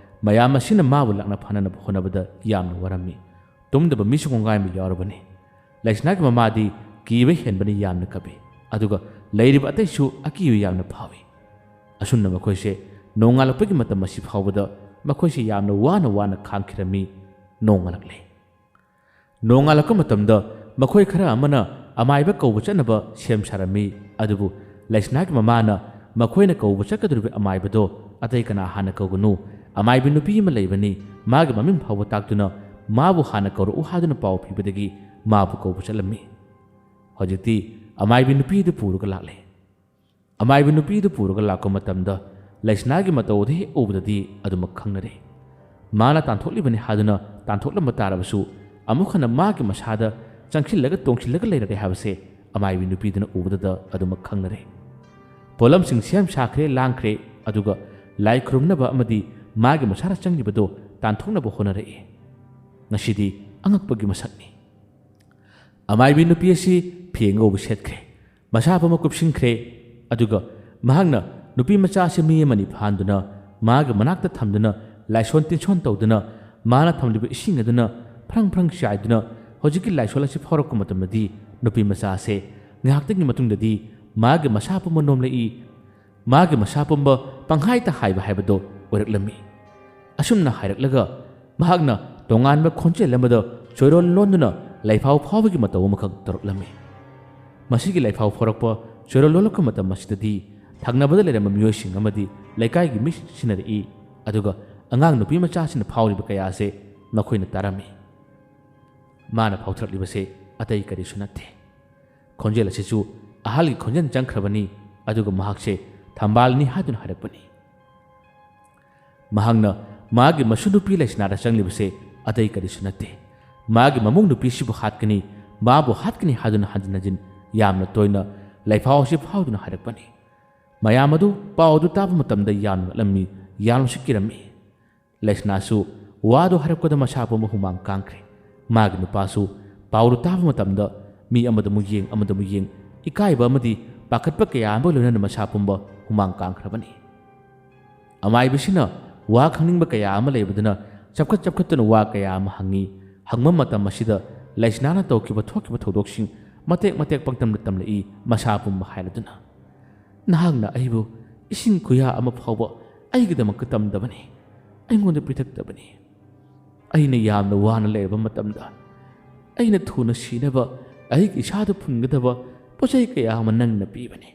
ꯃꯌꯥꯝ ꯑꯁꯤꯅ ꯃꯥꯕꯨ ꯂꯥꯛꯅ ꯐꯥꯅꯅꯕ ꯍꯣꯠꯅꯕꯗ ꯌꯥꯝꯅ ꯋꯥꯔꯝꯃꯤ꯫ ꯇꯨꯝꯗꯕ ꯃꯤꯁꯨ ꯀꯣꯡꯒꯥꯏ ꯑꯃ ꯌꯥꯎꯔꯕꯅꯤ꯫ ꯂꯩꯁꯅꯥꯒꯤ ꯃꯃꯥꯗꯤ ꯀꯤꯕ ꯍꯦꯟꯕꯅ ꯌꯥꯝꯅ ꯀꯞꯄꯤ, ꯑꯗꯨꯒ ꯂꯩꯔꯤꯕ ꯑꯇꯩꯁꯨ ꯑꯀꯤꯕ ꯌꯥꯝꯅ ꯐꯥꯎꯏ꯫ ꯑꯁꯨꯝꯅ ꯃꯈꯣꯏꯁꯦ ꯅꯣꯡꯉꯥꯜꯂꯛꯄꯒꯤ ꯃꯇꯝ ꯑꯁꯤ ꯐꯥꯎꯕꯗ ꯃꯈꯣꯏꯁꯦ ꯌꯥꯝꯅ ꯋꯥꯅ ꯋꯥꯅ ꯈꯥꯡꯈꯤꯔꯝꯃꯤ꯫ ꯅꯣꯡꯉꯥꯜꯂꯛꯂꯦ꯫ ꯅꯣꯡꯉꯥꯜꯂꯛꯄ ꯃꯇꯝꯗ ꯃꯈꯣꯏ ꯈꯔ ꯑꯃꯅ ꯑꯃꯥꯏꯕ ꯀꯧꯕ ꯆꯠꯅꯕ ꯁꯦꯝ ꯁꯥꯔꯝꯃꯤ, ꯑꯗꯨꯕꯨ ꯂꯩꯁꯅꯥꯒꯤ ꯃꯃꯥꯅ ꯃꯈꯣꯏꯅ ꯀꯧꯕ ꯆꯠꯀꯗꯧꯔꯤꯕ ꯑꯃꯥꯏꯕꯗꯣ ꯑꯇꯩ ꯀꯅꯥ ꯍꯥꯟꯅ ꯀꯧꯒꯅꯨ, ꯑꯃꯥꯏꯕꯤ ꯅꯨꯄꯤ ꯑꯃ ꯂꯩꯕꯅꯤ, ꯃꯥꯒꯤ ꯃꯃꯤꯡ ꯐꯥꯎꯕ ꯇꯥꯛꯇꯨꯅ ꯃꯥꯕꯨ ꯍꯥꯟꯅ ꯀꯧꯔꯛꯎ ꯍꯥꯏꯗꯨꯅ ꯄꯥꯎ ꯄꯤꯕꯗꯒꯤ ꯃꯥꯕꯨ ꯀꯧꯕ ꯆꯠꯂꯝꯃꯤ꯫ ꯍꯧꯖꯤꯛꯇꯤ ꯑꯃꯥꯏꯕꯤ ꯅꯨꯄꯤ ꯑꯗꯨ ꯄꯨꯔꯒ ꯂꯥꯛꯂꯦ꯫ ꯑꯃꯥꯏꯕꯤ ꯅꯨꯄꯤ ꯑꯗꯨ ꯄꯨꯔꯒ ꯂꯥꯛꯄ ꯃꯇꯝꯗ ꯂꯩꯁꯅꯥꯒꯤ ꯃꯇꯧ ꯑꯗꯨ ꯍꯦꯛ ꯎꯕꯗꯗꯤ ꯑꯗꯨꯃꯛ ꯈꯪꯅꯔꯦ꯫ ꯃꯥꯅ ꯇꯥꯟꯊꯣꯛꯂꯤꯕꯅꯤ ꯍꯥꯏꯗꯨꯅ ꯇꯥꯟꯊꯣꯛꯂꯝꯕ ꯇꯥꯔꯕꯁꯨ ꯑꯃꯨꯛ ꯍꯟꯅ ꯃꯥꯒꯤ ꯃꯁꯥꯗ ꯆꯪꯁꯤꯜꯂꯒ ꯇꯣꯡꯁꯤꯜꯂꯒ ꯂꯩꯔꯔꯦ ꯍꯥꯏꯕꯁꯦ ꯑꯃꯥꯏꯕꯤ ꯅꯨꯄꯤꯗꯨꯅ ꯎꯕꯗꯨꯗ ꯑꯗꯨꯃꯛ ꯈꯪꯅꯔꯦ꯫ ꯄꯣꯠꯂꯝꯁꯤꯡ ꯁꯦꯝ ꯁꯥꯈ꯭ꯔꯦ, ꯂꯥꯡꯈ꯭ꯔꯦ, ꯑꯗꯨꯒ ꯂꯥꯏ ꯈꯨꯔꯨꯝꯅꯕ ꯑꯃꯗꯤ ꯃꯥꯒꯤ ꯃꯁꯥꯗ ꯆꯪꯂꯤꯕꯗꯣ ꯇꯥꯟꯊꯣꯛꯅꯕ ꯍꯣꯠꯅꯔꯛꯏ꯫ ꯉꯁꯤꯗꯤ ꯑꯉꯛꯄꯒꯤ ꯃꯁꯛꯅꯤ꯫ ꯑꯃꯥꯏꯕꯤ ꯅꯨꯄꯤ ꯑꯁꯤ ꯐꯤ ꯑꯉꯧꯕ ꯁꯦꯠꯈ꯭ꯔꯦ꯫ ꯃꯁꯥ ꯄꯨꯝꯕ ꯀꯨꯞꯁꯤꯟꯈ꯭ꯔꯦ꯫ ꯑꯗꯨꯒ ꯃꯍꯥꯛꯅ ꯅꯨꯄꯤ ꯃꯆꯥ ꯑꯁꯤ ꯃꯤ ꯑꯃꯅꯤ ꯐꯥꯍꯟꯗꯨꯅ ꯃꯥꯒꯤ ꯃꯅꯥꯛꯇ ꯊꯝꯗꯨꯅ ꯂꯥꯏꯁꯣꯟ ꯇꯤꯟꯁꯣꯟ ꯇꯧꯗꯨꯅ ꯃꯥꯅ ꯊꯝꯂꯤꯕ ꯏꯁꯤꯡ ꯑꯗꯨꯅ ꯐ꯭ꯔꯪ ꯐ꯭ꯔꯪ ꯆꯥꯏꯗꯨꯅ ꯍꯧꯖꯤꯛꯀꯤ ꯂꯥꯏꯁꯣꯟ ꯑꯁꯤ ꯐꯥꯎꯔꯛꯄ ꯃꯇꯝꯗꯗꯤ ꯅꯨꯄꯤ ꯃꯆꯥ ꯑꯁꯦ ꯉꯥꯏꯍꯥꯛꯇꯪꯒꯤ ꯃꯇꯨꯡꯗꯗꯤ ꯃꯥꯒꯤ ꯃꯁꯥ ꯄꯨꯝꯕ ꯅꯣꯝꯂꯛꯏ꯫ ꯃꯥꯒꯤ ꯃꯁꯥ ꯄꯨꯝꯕ ꯄꯪꯍꯥꯏꯇ ꯍꯥꯏꯕ ꯍꯥꯏꯕꯗꯨ ꯑꯣꯏꯔꯛꯂꯝꯃꯤ꯫ ꯑꯁꯨꯝꯅ ꯍꯥꯏꯔꯛꯂꯒ ꯃꯍꯥꯛꯅ ꯇꯣꯉꯥꯟꯕ ꯈꯣꯟꯖꯦꯜ ꯑꯃꯗ ꯆꯣꯏꯔꯣꯜ ꯂꯣꯟꯗꯨꯅ ꯂꯩꯐꯥꯎ ꯐꯥꯎꯕꯒꯤ ꯃꯇꯧ ꯑꯃꯈꯛ ꯇꯧꯔꯛꯂꯝꯃꯤ꯫ ꯃꯁꯤꯒꯤ ꯂꯩꯐꯥꯎ ꯐꯥꯎꯔꯛꯄ, ꯆꯣꯏꯔꯣꯜ ꯂꯣꯜꯂꯛꯄ ꯃꯇꯝ ꯑꯁꯤꯗꯗꯤ ꯊꯪꯅꯕꯗ ꯂꯩꯔꯝꯕ ꯃꯤꯑꯣꯏꯁꯤꯡ ꯑꯃꯗꯤ ꯂꯩꯀꯥꯏꯒꯤ ꯃꯤꯁꯤꯡ ꯁꯤꯟꯅꯔꯛꯏ꯫ ꯑꯗꯨꯒ ꯑꯉꯥꯡ ꯅꯨꯄꯤ ꯃꯆꯥꯁꯤꯅ ꯐꯥꯎꯔꯤꯕ ꯀꯌꯥ ꯑꯁꯦ ꯃꯈꯣꯏꯅ ꯇꯥꯔꯝꯃꯤ꯫ ꯃꯥꯅ ꯐꯥꯎꯊꯔꯛꯂꯤꯕꯁꯦ ꯑꯇꯩ ꯀꯔꯤꯁꯨ ꯅꯠꯇꯦ꯫ ꯈꯣꯟꯖꯦꯜ ꯑꯁꯤꯁꯨ ꯑꯍꯜꯒꯤ ꯈꯣꯟꯖꯦꯜ ꯆꯪꯈ꯭ꯔꯕꯅꯤ, ꯑꯗꯨꯒ ꯃꯍꯥꯛꯁꯦ ꯊꯝꯕꯥꯜꯅꯤ ꯍꯥꯏꯗꯨꯅ ꯍꯥꯏꯔꯛꯄꯅꯤ꯫ ꯃꯍꯥꯛꯅ ꯃꯥꯒꯤ ꯃꯁꯨ ꯅꯨꯄꯤ ꯂꯩꯁꯅꯥꯗ ꯆꯪꯂꯤꯕꯁꯦ ꯑꯇꯩ ꯀꯔꯤꯁꯨ ꯅꯠꯇꯦ꯫ ꯃꯥꯒꯤ ꯃꯃꯧ ꯅꯨꯄꯤꯁꯤꯕꯨ ꯍꯥꯠꯀꯅꯤ, ꯃꯥꯕꯨ ꯍꯥꯠꯀꯅꯤ ꯍꯥꯏꯗꯨꯅ ꯍꯟꯖꯤꯟ ꯍꯟꯖꯤꯟ ꯌꯥꯝꯅ ꯇꯣꯏꯅ ꯂꯩꯐꯥꯎ ꯑꯁꯤ ꯐꯥꯎꯗꯨꯅ ꯍꯥꯏꯔꯛꯄꯅꯤ꯫ ꯃꯌꯥꯝ ꯑꯗꯨ ꯄꯥꯎ ꯑꯗꯨ ꯇꯥꯕ ꯃꯇꯝꯗ ꯌꯥꯝꯅ ꯉꯛꯂꯝꯃꯤ, ꯌꯥꯝꯅꯁꯨ ꯀꯤꯔꯝꯃꯤ꯫ ꯂꯩꯁꯅꯥꯁꯨ ꯋꯥꯗꯨ ꯍꯥꯏꯔꯛꯄꯗ ꯃꯁꯥ ꯄꯨꯝꯕ ꯍꯨꯃꯥꯡ ꯀꯥꯡꯈ꯭ꯔꯦ꯫ ꯃꯥꯒꯤ ꯅꯨꯄꯥꯁꯨ ꯄꯥꯎꯗꯨ ꯇꯥꯕ ꯃꯇꯝꯗ ꯃꯤ ꯑꯃꯗ ꯑꯃꯨꯛ ꯌꯦꯡ, ꯑꯃꯗ ꯑꯃꯨꯛ ꯌꯦꯡ, ꯏꯀꯥꯏꯕ ꯑꯃꯗꯤ ꯄꯥꯈꯠꯄ ꯀꯌꯥ ꯑꯃꯒ ꯂꯣꯏꯅꯅ ꯃꯁꯥ ꯄꯨꯝꯕ ꯍꯨꯃꯥꯡ ꯀꯥꯡꯈ꯭ꯔꯕꯅꯤ꯫ ꯑꯃꯥꯏꯕꯁꯤꯅ ꯋꯥ ꯈꯪꯅꯤꯡꯕ ꯀꯌꯥ ꯑꯃ ꯂꯩꯕꯗꯨꯅ ꯆꯞꯈꯠ ꯆꯞꯈꯠꯇꯨꯅ ꯋꯥ ꯀꯌꯥ ꯑꯃ ꯍꯪꯉꯤ꯫ ꯍꯪꯕ ꯃꯇꯝ ꯑꯁꯤꯗ ꯂꯩꯁꯅꯥꯅ ꯇꯧꯈꯤꯕ ꯊꯣꯛꯈꯤꯕ ꯊꯧꯗꯣꯛꯁꯤꯡ ꯃꯇꯦꯛ ꯃꯇꯦꯛ ꯄꯪꯇꯝꯗ ꯇꯝꯂꯛꯏ, ꯃꯁꯥ ꯄꯨꯝꯕ ꯍꯥꯏꯔꯗꯨꯅ꯫ "ꯅꯍꯥꯛꯅ ꯑꯩꯕꯨ ꯏꯁꯤꯡ ꯈꯨꯌꯥ ꯑꯃ ꯐꯥꯎꯕ ꯑꯩꯒꯤꯗꯃꯛꯇ ꯇꯝꯗꯕꯅꯤ, ꯑꯩꯉꯣꯟꯗ ꯄꯤꯊꯛꯇꯕꯅꯤ꯫ ꯑꯩꯅ ꯌꯥꯝꯅ ꯋꯥꯅ ꯂꯩꯔꯕ ꯃꯇꯝꯗ ꯑꯩꯅ ꯊꯨꯅ ꯁꯤꯅꯕ, ꯑꯩꯒꯤ ꯏꯁꯥꯗ ꯐꯨꯟꯒꯗꯕ ꯄꯣꯠ ꯆꯩ ꯀꯌꯥ ꯑꯃ ꯅꯪꯅ ꯄꯤꯕꯅꯤ꯫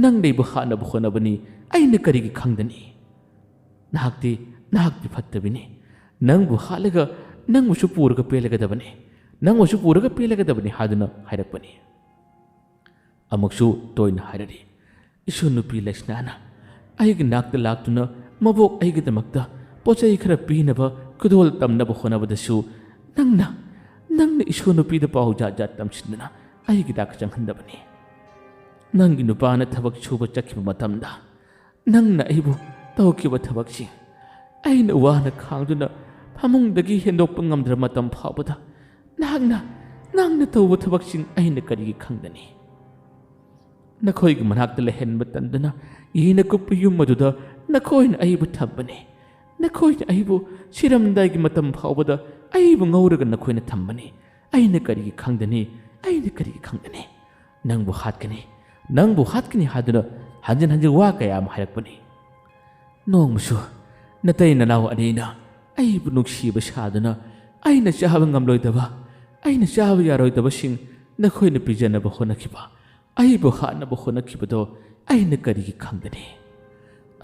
ꯅꯪ ꯂꯩꯕ ꯍꯥꯠꯅꯕ ꯍꯣꯠꯅꯕꯅꯤ, ꯑꯩꯅ ꯀꯔꯤꯒꯤ ꯈꯪꯗꯅꯤ? ꯅꯍꯥꯛꯇꯤ, ꯅꯍꯥꯛꯇꯤ ꯐꯠꯇꯕꯤꯅꯤ꯫ ꯅꯪꯕꯨ ꯍꯥꯠꯂꯒ ꯅꯪꯕꯨꯁꯨ ꯄꯨꯔꯒ ꯄꯦꯜꯂꯒꯗꯕꯅꯤ, ꯅꯪꯕꯨꯁꯨ ꯄꯨꯔꯒ ꯄꯦꯜꯂꯒꯗꯕꯅꯤ" ꯍꯥꯏꯗꯨꯅ ꯍꯥꯏꯔꯛꯄꯅꯤ꯫ ꯑꯃꯨꯛꯁꯨ ꯇꯣꯏꯅ ꯍꯥꯏꯔꯛꯏ, "ꯏꯁꯨ ꯅꯨꯄꯤ ꯂꯩꯁꯅꯥꯅ ꯑꯩꯒꯤ ꯅꯥꯛꯇ ꯂꯥꯛꯇꯨꯅ ꯃꯕꯣꯛ ꯑꯩꯒꯤꯗꯃꯛꯇ ꯄꯣꯠ ꯆꯩ ꯈꯔ ꯄꯤꯅꯕ ꯈꯨꯗꯣꯜ ꯇꯝꯅꯕ ꯍꯣꯠꯅꯕꯗꯁꯨ ꯅꯪꯅ, ꯅꯪꯅ ꯏꯁꯨ ꯅꯨꯄꯤꯗ ꯄꯥꯎ ꯖꯥꯠ ꯖꯥꯠ ꯇꯝꯁꯤꯟꯗꯨꯅ ꯑꯩꯒꯤ ꯗꯥꯛ ꯆꯪꯍꯟꯗꯕꯅꯤ꯫ ꯅꯪꯒꯤ ꯅꯨꯄꯥꯅ ꯊꯕꯛ ꯁꯨꯕ ꯆꯠꯈꯤꯕ ꯃꯇꯝꯗ ꯅꯪꯅ ꯑꯩꯕꯨ ꯇꯧꯈꯤꯕ ꯊꯕꯛꯁꯤꯡ ꯑꯩꯅ ꯋꯥꯅ ꯈꯥꯡꯗꯨꯅ ꯐꯃꯨꯡꯗꯒꯤ ꯍꯦꯟꯗꯣꯛꯄ ꯉꯝꯗ꯭ꯔ ꯃꯇꯝ ꯐꯥꯎꯕꯗ ꯅꯍꯥꯛꯅ, ꯅꯪꯅ ꯇꯧꯕ ꯊꯕꯛꯁꯤꯡ ꯑꯩꯅ ꯀꯔꯤꯒꯤ ꯈꯪꯗꯅꯤ? ꯅꯈꯣꯏꯒꯤ ꯃꯅꯥꯛꯇ ꯂꯩꯍꯟꯕ ꯇꯟꯗꯨꯅ ꯌꯦꯅ ꯀꯨꯞꯄ ꯌꯨꯝ ꯑꯗꯨꯗ ꯅꯈꯣꯏꯅ ꯑꯩꯕꯨ ꯊꯝꯕꯅꯤ꯫ ꯅꯈꯣꯏꯅ ꯑꯩꯕꯨ ꯁꯤꯔꯝꯗꯥꯏꯒꯤ ꯃꯇꯝ ꯐꯥꯎꯕꯗ ꯑꯩꯕꯨ ꯉꯧꯔꯒ ꯅꯈꯣꯏꯅ ꯊꯝꯕꯅꯤ꯫ ꯑꯩꯅ ꯀꯔꯤꯒꯤ ꯈꯪꯗꯅꯤ? ꯑꯩꯅ ꯀꯔꯤꯒꯤ ꯈꯪꯗꯅꯤ? ꯅꯪꯕꯨ ꯍꯥꯠꯀꯅꯤ, ꯅꯪꯕꯨ ꯍꯥꯠꯀꯅꯤ ꯍꯥꯏꯗꯨꯅ ꯍꯟꯖꯤꯟ ꯍꯟꯖꯤꯟ ꯋꯥ ꯀꯌꯥ ꯑꯃ ꯍꯥꯏꯔꯛꯄꯅꯤ꯫ ꯅꯣꯡꯃꯁꯨ ꯅꯇꯩ ꯅꯅꯥꯎ ꯑꯅꯤꯅ ꯑꯩꯕꯨ ꯅꯨꯡꯁꯤꯕ ꯁꯥꯗꯨꯅ ꯑꯩꯅ ꯆꯥꯕ ꯉꯝꯂꯣꯏꯗꯕ, ꯑꯩꯅ ꯆꯥꯕ ꯌꯥꯔꯣꯏꯗꯕꯁꯤꯡ ꯅꯈꯣꯏꯅ ꯄꯤꯖꯅꯕ ꯍꯣꯠꯅꯈꯤꯕ, ꯑꯩꯕꯨ ꯍꯥꯠꯅꯕ ꯍꯣꯠꯅꯈꯤꯕꯗꯣ ꯑꯩꯅ ꯀꯔꯤꯒꯤ ꯈꯪꯒꯅꯤ?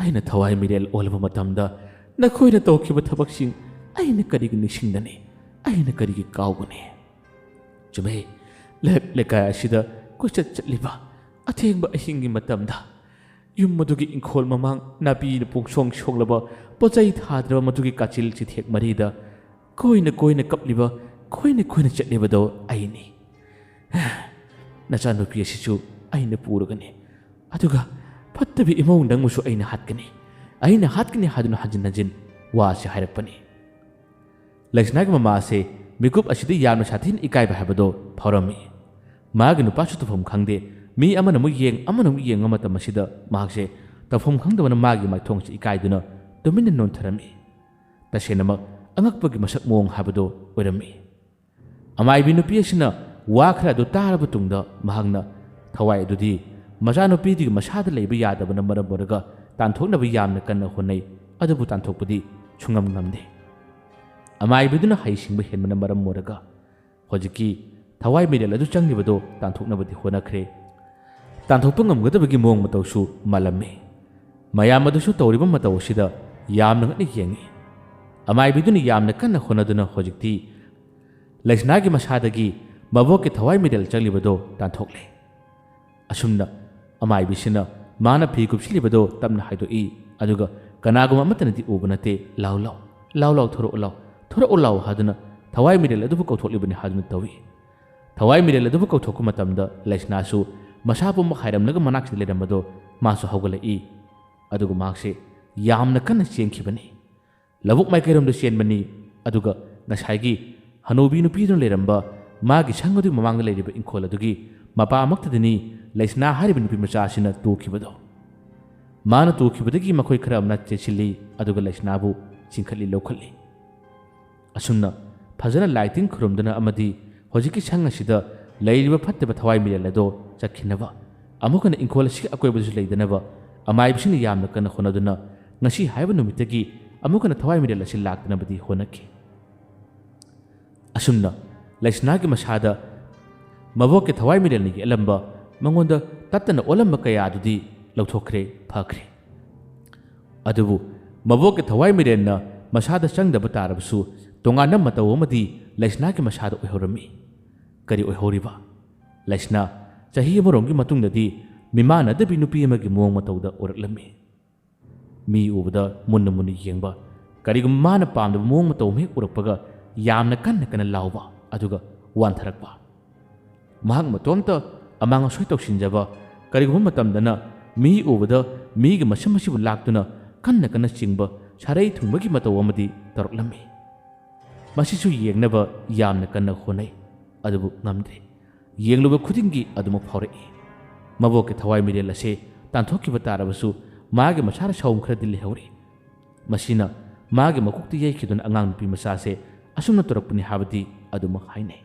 ꯑꯩꯅ ꯊꯋꯥꯏ ꯃꯤꯔꯦꯜ ꯑꯣꯜꯂꯕ ꯃꯇꯝꯗ ꯅꯈꯣꯏꯅ ꯇꯧꯈꯤꯕ ꯊꯕꯛꯁꯤꯡ ꯑꯩꯅ ꯀꯔꯤꯒꯤ ꯅꯤꯡꯁꯤꯡꯒꯅꯤ? ꯑꯩꯅ ꯀꯔꯤꯒꯤ ꯀꯥꯎꯒꯅꯤ? ꯆꯨꯝꯃꯦ, ꯂꯩꯔꯛ ꯂꯩꯀꯥꯏ ꯑꯁꯤꯗ ꯀꯣꯏꯆꯠ ꯆꯠꯂꯤꯕ ꯑꯊꯦꯡꯕ ꯑꯍꯤꯡꯒꯤ ꯃꯇꯝꯗ ꯌꯨꯝ ꯑꯗꯨꯒꯤ ꯏꯪꯈꯣꯜ ꯃꯃꯥꯡ ꯅꯥꯄꯤꯅ ꯄꯨꯡꯁꯣꯡ ꯁꯣꯡꯂꯕ, ꯄꯣꯠꯆꯩ ꯊꯥꯗ꯭ꯔꯕ ꯃꯗꯨꯒꯤ ꯀꯥꯆꯤꯜ ꯆꯤꯊꯦꯛ ꯃꯔꯤꯗ ꯀꯣꯏꯅ ꯀꯣꯏꯅ ꯀꯞꯂꯤꯕ, ꯀꯣꯏꯅ ꯀꯣꯏꯅ ꯆꯠꯂꯤꯕꯗꯣ ꯑꯩꯅꯤ꯫ ꯅꯆꯥꯅꯨꯄꯤ ꯑꯁꯤꯁꯨ ꯑꯩꯅ ꯄꯨꯔꯒꯅꯤ꯫ ꯑꯗꯨꯒ ꯐꯠꯇꯕꯤ ꯏꯃꯧ ꯅꯪꯕꯨꯁꯨ ꯑꯩꯅ ꯍꯥꯠꯀꯅꯤ, ꯑꯩꯅ ꯍꯥꯠꯀꯅꯤ ꯍꯥꯏꯗꯨꯅ ꯍꯟꯖꯤꯟ ꯍꯟꯖꯤꯟ ꯋꯥꯁꯤ ꯍꯥꯏꯔꯛꯄꯅꯤ꯫ ꯂꯩꯁꯅꯥꯒꯤ ꯃꯃꯥ ꯑꯁꯦ ꯃꯤꯀꯨꯞ ꯑꯁꯤꯗ ꯌꯥꯝꯅ ꯁꯥꯊꯤꯅ ꯏꯀꯥꯏꯕ ꯍꯥꯏꯕꯗꯣ ꯐꯥꯎꯔꯝꯃꯤ꯫ ꯃꯥꯒꯤ ꯅꯨꯄꯥꯁꯨ ꯇꯧꯐꯝ ꯈꯪꯗꯦ꯫ ꯃꯤ ꯑꯃꯅ ꯑꯃꯨꯛ ꯌꯦꯡ, ꯑꯃꯅ ꯑꯃꯨꯛ ꯌꯦꯡꯕ ꯃꯇꯝ ꯑꯁꯤꯗ ꯃꯍꯥꯛꯁꯦ ꯇꯧꯐꯝ ꯈꯪꯗꯕꯅ ꯃꯥꯒꯤ ꯃꯥꯏꯊꯣꯡꯁꯦ ꯏꯀꯥꯏꯗꯨꯅ ꯇꯨꯃꯤꯟꯅ ꯅꯣꯟꯊꯔꯝꯃꯤ꯫ ꯇꯁꯦꯡꯅꯃꯛ ꯑꯉꯛꯄꯒꯤ ꯃꯁꯛ ꯃꯑꯣꯡ ꯍꯥꯏꯕꯗꯨ ꯑꯣꯏꯔꯝꯃꯤ꯫ ꯑꯃꯥꯏꯕꯤ ꯅꯨꯄꯤ ꯑꯁꯤꯅ ꯋꯥ ꯈꯔ ꯑꯗꯨ ꯇꯥꯔꯕ ꯇꯨꯡꯗ ꯃꯍꯥꯛꯅ ꯊꯋꯥꯏ ꯑꯗꯨꯗꯤ ꯃꯆꯥꯅꯨꯄꯤꯗꯨꯒꯤ ꯃꯁꯥꯗ ꯂꯩꯕ ꯌꯥꯗꯕꯅ ꯃꯔꯝ ꯑꯣꯏꯔꯒ ꯇꯥꯟꯊꯣꯛꯅꯕ ꯌꯥꯝꯅ ꯀꯟꯅ ꯍꯣꯠꯅꯩ, ꯑꯗꯨꯕꯨ ꯇꯥꯟꯊꯣꯛꯄꯗꯤ ꯁꯨꯡꯉꯝ ꯉꯝꯗꯦ꯫ ꯑꯃꯥꯏꯕꯤꯗꯨꯅ ꯍꯩꯁꯤꯡꯕ ꯍꯦꯟꯕꯅ ꯃꯔꯝ ꯑꯣꯏꯔꯒ ꯍꯧꯖꯤꯛꯀꯤ ꯊꯋꯥꯏ ꯃꯤꯔꯦꯜ ꯑꯗꯨ ꯆꯪꯂꯤꯕꯗꯨ ꯇꯥꯟꯊꯣꯛꯅꯕꯗꯤ ꯍꯣꯠꯅꯈ꯭ꯔꯦ꯫ ꯇꯥꯟꯊꯣꯛꯄ ꯉꯝꯒꯗꯕꯒꯤ ꯃꯑꯣꯡ ꯃꯇꯧꯁꯨ ꯃꯥꯜꯂꯝꯃꯤ꯫ ꯃꯌꯥꯝ ꯑꯗꯨꯁꯨ ꯇꯧꯔꯤꯕ ꯃꯇꯧ ꯑꯁꯤꯗ ꯌꯥꯝꯅ ꯉꯛꯅ ꯌꯦꯡꯉꯤ꯫ ꯑꯃꯥꯏꯕꯤꯗꯨꯅ ꯌꯥꯝꯅ ꯀꯟꯅ ꯍꯣꯠꯅꯗꯨꯅ ꯍꯧꯖꯤꯛꯇꯤ ꯂꯩꯁꯅꯥꯒꯤ ꯃꯁꯥꯗꯒꯤ ꯃꯕꯣꯛꯀꯤ ꯊꯋꯥꯏ ꯃꯤꯔꯦꯜ ꯆꯪꯂꯤꯕꯗꯨ ꯇꯥꯟꯊꯣꯛꯂꯦ꯫ ꯑꯁꯨꯝꯅ ꯑꯃꯥꯏꯕꯤꯁꯤꯅ ꯃꯥꯅ ꯐꯤ ꯀꯨꯞꯁꯤꯜꯂꯤꯕꯗꯨ ꯇꯞꯅ ꯍꯥꯏꯗꯣꯛꯏ, ꯑꯗꯨꯒ ꯀꯅꯥꯒꯨꯝꯕ ꯑꯃꯠꯇꯅꯗꯤ ꯎꯕ ꯅꯠꯇꯦ꯫ "ꯂꯥꯎ ꯂꯥꯎ, ꯂꯥꯎ ꯂꯥꯎ, ꯊꯣꯔꯛꯎ ꯂꯥꯎ, ꯊꯣꯔꯛꯎ ꯂꯥꯎ" ꯍꯥꯏꯗꯨꯅ ꯊꯋꯥꯏ ꯃꯤꯔꯦꯜ ꯑꯗꯨꯕꯨ ꯀꯧꯊꯣꯛꯂꯤꯕꯅꯤ ꯍꯥꯏꯗꯨꯅ ꯇꯧꯏ꯫ ꯊꯋꯥꯏ ꯃꯤꯔꯦꯜ ꯑꯗꯨꯕꯨ ꯀꯧꯊꯣꯛꯄ ꯃꯇꯝꯗ ꯂꯩꯁꯅꯥꯁꯨ ꯃꯁꯥ ꯄꯨꯝꯕ ꯍꯥꯏꯔꯝꯂꯒ ꯃꯅꯥꯛꯁꯤꯗ ꯂꯩꯔꯝꯕꯗꯣ ꯃꯥꯁꯨ ꯍꯧꯒꯠꯂꯛꯏ꯫ ꯑꯗꯨꯒ ꯃꯍꯥꯛꯁꯦ ꯌꯥꯝꯅ ꯀꯟꯅ ꯆꯦꯟꯈꯤꯕꯅꯤ꯫ ꯂꯧꯕꯨꯛ ꯃꯥꯏꯀꯩꯔꯣꯝꯗ ꯆꯦꯟꯕꯅꯤ꯫ ꯑꯗꯨꯒ ꯉꯁꯥꯏꯒꯤ ꯍꯅꯨꯕꯤ ꯅꯨꯄꯤꯗꯨꯅ ꯂꯩꯔꯝꯕ ꯃꯥꯒꯤ ꯁꯪ ꯑꯗꯨꯒꯤ ꯃꯃꯥꯡꯗ ꯂꯩꯔꯤꯕ ꯏꯪꯈꯣꯜ ꯑꯗꯨꯒꯤ ꯃꯄꯥꯃꯛꯇꯗꯅꯤ ꯂꯩꯁꯅꯥ ꯍꯥꯏꯔꯤꯕ ꯅꯨꯄꯤ ꯃꯆꯥ ꯑꯁꯤꯅ ꯇꯨꯈꯤꯕꯗꯣ꯫ ꯃꯥꯅ ꯇꯨꯈꯤꯕꯗꯒꯤ ꯃꯈꯣꯏ ꯈꯔ ꯑꯃꯅ ꯆꯦꯟꯁꯤꯜꯂꯤ, ꯑꯗꯨꯒ ꯂꯩꯁꯅꯥꯕꯨ ꯆꯤꯡꯈꯠꯂꯤ ꯂꯧꯈꯠꯂꯤ꯫ ꯑꯁꯨꯝꯅ ꯐꯖꯅ ꯂꯥꯏ ꯇꯤꯟ ꯈꯨꯔꯨꯝꯗꯨꯅ ꯑꯃꯗꯤ ꯍꯧꯖꯤꯛꯀꯤ ꯁꯪ ꯑꯁꯤꯗ ꯂꯩꯔꯤꯕ ꯐꯠꯇꯕ ꯊꯋꯥꯏ ꯃꯤꯔꯦꯜ ꯑꯗꯣ ꯆꯠꯈꯤꯅꯕ, ꯑꯃꯨꯛ ꯍꯟꯅ ꯏꯪꯈꯣꯜ ꯑꯁꯤꯒꯤ ꯑꯀꯣꯏꯕꯗꯁꯨ ꯂꯩꯗꯅꯕ ꯑꯃꯥꯏꯕꯁꯤꯡꯅ ꯌꯥꯝꯅ ꯀꯟꯅ ꯍꯣꯠꯅꯗꯨꯅ ꯉꯁꯤ ꯍꯥꯏꯕ ꯅꯨꯃꯤꯠꯇꯒꯤ ꯑꯃꯨꯛ ꯍꯟꯅ ꯊꯋꯥꯏ ꯃꯤꯔꯦꯜ ꯑꯁꯤ ꯂꯥꯛꯇꯅꯕꯗꯤ ꯍꯣꯠꯅꯈꯤ꯫ ꯑꯁꯨꯝꯅ ꯂꯩꯁꯅꯥꯒꯤ ꯃꯁꯥꯗ ꯃꯕꯣꯛꯀꯤ ꯊꯋꯥꯏ ꯃꯤꯔꯦꯜꯅ ꯌꯦꯛꯂꯝꯕ, ꯃꯉꯣꯟꯗ ꯇꯠꯇꯅ ꯑꯣꯜꯂꯝꯕ ꯀꯌꯥ ꯑꯗꯨꯗꯤ ꯂꯧꯊꯣꯛꯈ꯭ꯔꯦ, ꯐꯈ꯭ꯔꯦ꯫ ꯑꯗꯨꯕꯨ ꯃꯕꯣꯛꯀꯤ ꯊꯋꯥꯏ ꯃꯤꯔꯦꯜꯅ ꯃꯁꯥꯗ ꯆꯪꯗꯕ ꯇꯥꯔꯕꯁꯨ ꯇꯣꯉꯥꯟꯕ ꯃꯇꯧ ꯑꯃꯗꯤ ꯂꯩꯁꯅꯥꯒꯤ ꯃꯁꯥꯗ ꯑꯣꯏꯍꯧꯔꯝꯃꯤ꯫ ꯀꯔꯤ ꯑꯣꯏꯍꯧꯔꯤꯕ? ꯂꯩꯁꯅꯥ ꯆꯍꯤ ꯑꯃꯔꯣꯝꯒꯤ ꯃꯇꯨꯡꯗꯗꯤ ꯃꯤꯃꯥꯟꯅꯗꯕꯤ ꯅꯨꯄꯤ ꯑꯃꯒꯤ ꯃꯑꯣꯡ ꯃꯇꯧꯗ ꯎꯔꯛꯂꯝꯃꯤ꯫ ꯃꯤ ꯎꯕꯗ ꯃꯨꯟꯅ ꯃꯨꯟꯅ ꯌꯦꯡꯕ, ꯀꯔꯤꯒꯨꯝꯕ ꯃꯥꯅ ꯄꯥꯝꯗꯕ ꯃꯑꯣꯡ ꯃꯇꯧ ꯑꯃ ꯍꯦꯛ ꯎꯔꯛꯄꯒ ꯌꯥꯝꯅ ꯀꯟꯅ ꯀꯟꯅ ꯂꯥꯎꯕ, ꯑꯗꯨꯒ ꯋꯥꯟꯊꯔꯛꯄ꯫ ꯃꯍꯥꯛ ꯃꯇꯣꯝꯇ ꯑꯃꯥꯡ ꯑꯁꯣꯏ ꯇꯧꯁꯤꯟꯖꯕ, ꯀꯔꯤꯒꯨꯝꯕ ꯃꯇꯝꯗꯅ ꯃꯤ ꯎꯕꯗ ꯃꯤꯒꯤ ꯃꯁꯝ ꯑꯁꯤꯕꯨ ꯂꯥꯛꯇꯨꯅ ꯀꯟꯅ ꯀꯟꯅ ꯆꯤꯡꯕ, ꯁꯥꯔꯩ ꯊꯨꯡꯕꯒꯤ ꯃꯇꯧ ꯑꯃꯗꯤ ꯇꯧꯔꯛꯂꯝꯃꯤ꯫ ꯃꯁꯤꯁꯨ ꯌꯦꯡꯅꯕ ꯌꯥꯝꯅ ꯀꯟꯅ ꯍꯣꯠꯅꯩ, ꯑꯗꯨꯕꯨ ꯉꯝꯗꯦ꯫ ꯌꯦꯡꯂꯨꯕ ꯈꯨꯗꯤꯡꯒꯤ ꯑꯗꯨꯃꯛ ꯐꯥꯎꯔꯛꯏ꯫ ꯃꯕꯣꯛꯀꯤ ꯊꯋꯥꯏ ꯃꯤꯔꯦꯜ ꯑꯁꯦ ꯇꯥꯟꯊꯣꯛꯈꯤꯕ ꯇꯥꯔꯕꯁꯨ ꯃꯥꯒꯤ ꯃꯁꯥꯗ ꯁꯥꯎꯝ ꯈꯔꯗꯤ ꯂꯩꯍꯧꯔꯤ꯫ ꯃꯁꯤꯅ ꯃꯥꯒꯤ ꯃꯀꯣꯛꯇ ꯌꯩꯈꯤꯗꯨꯅ ꯑꯉꯥꯡ ꯅꯨꯄꯤ ꯃꯆꯥꯁꯦ ꯑꯁꯨꯝꯅ ꯇꯧꯔꯛꯄꯅꯤ ꯍꯥꯏꯕꯗꯤ ꯑꯗꯨꯃꯛ ꯍꯥꯏꯅꯩ꯫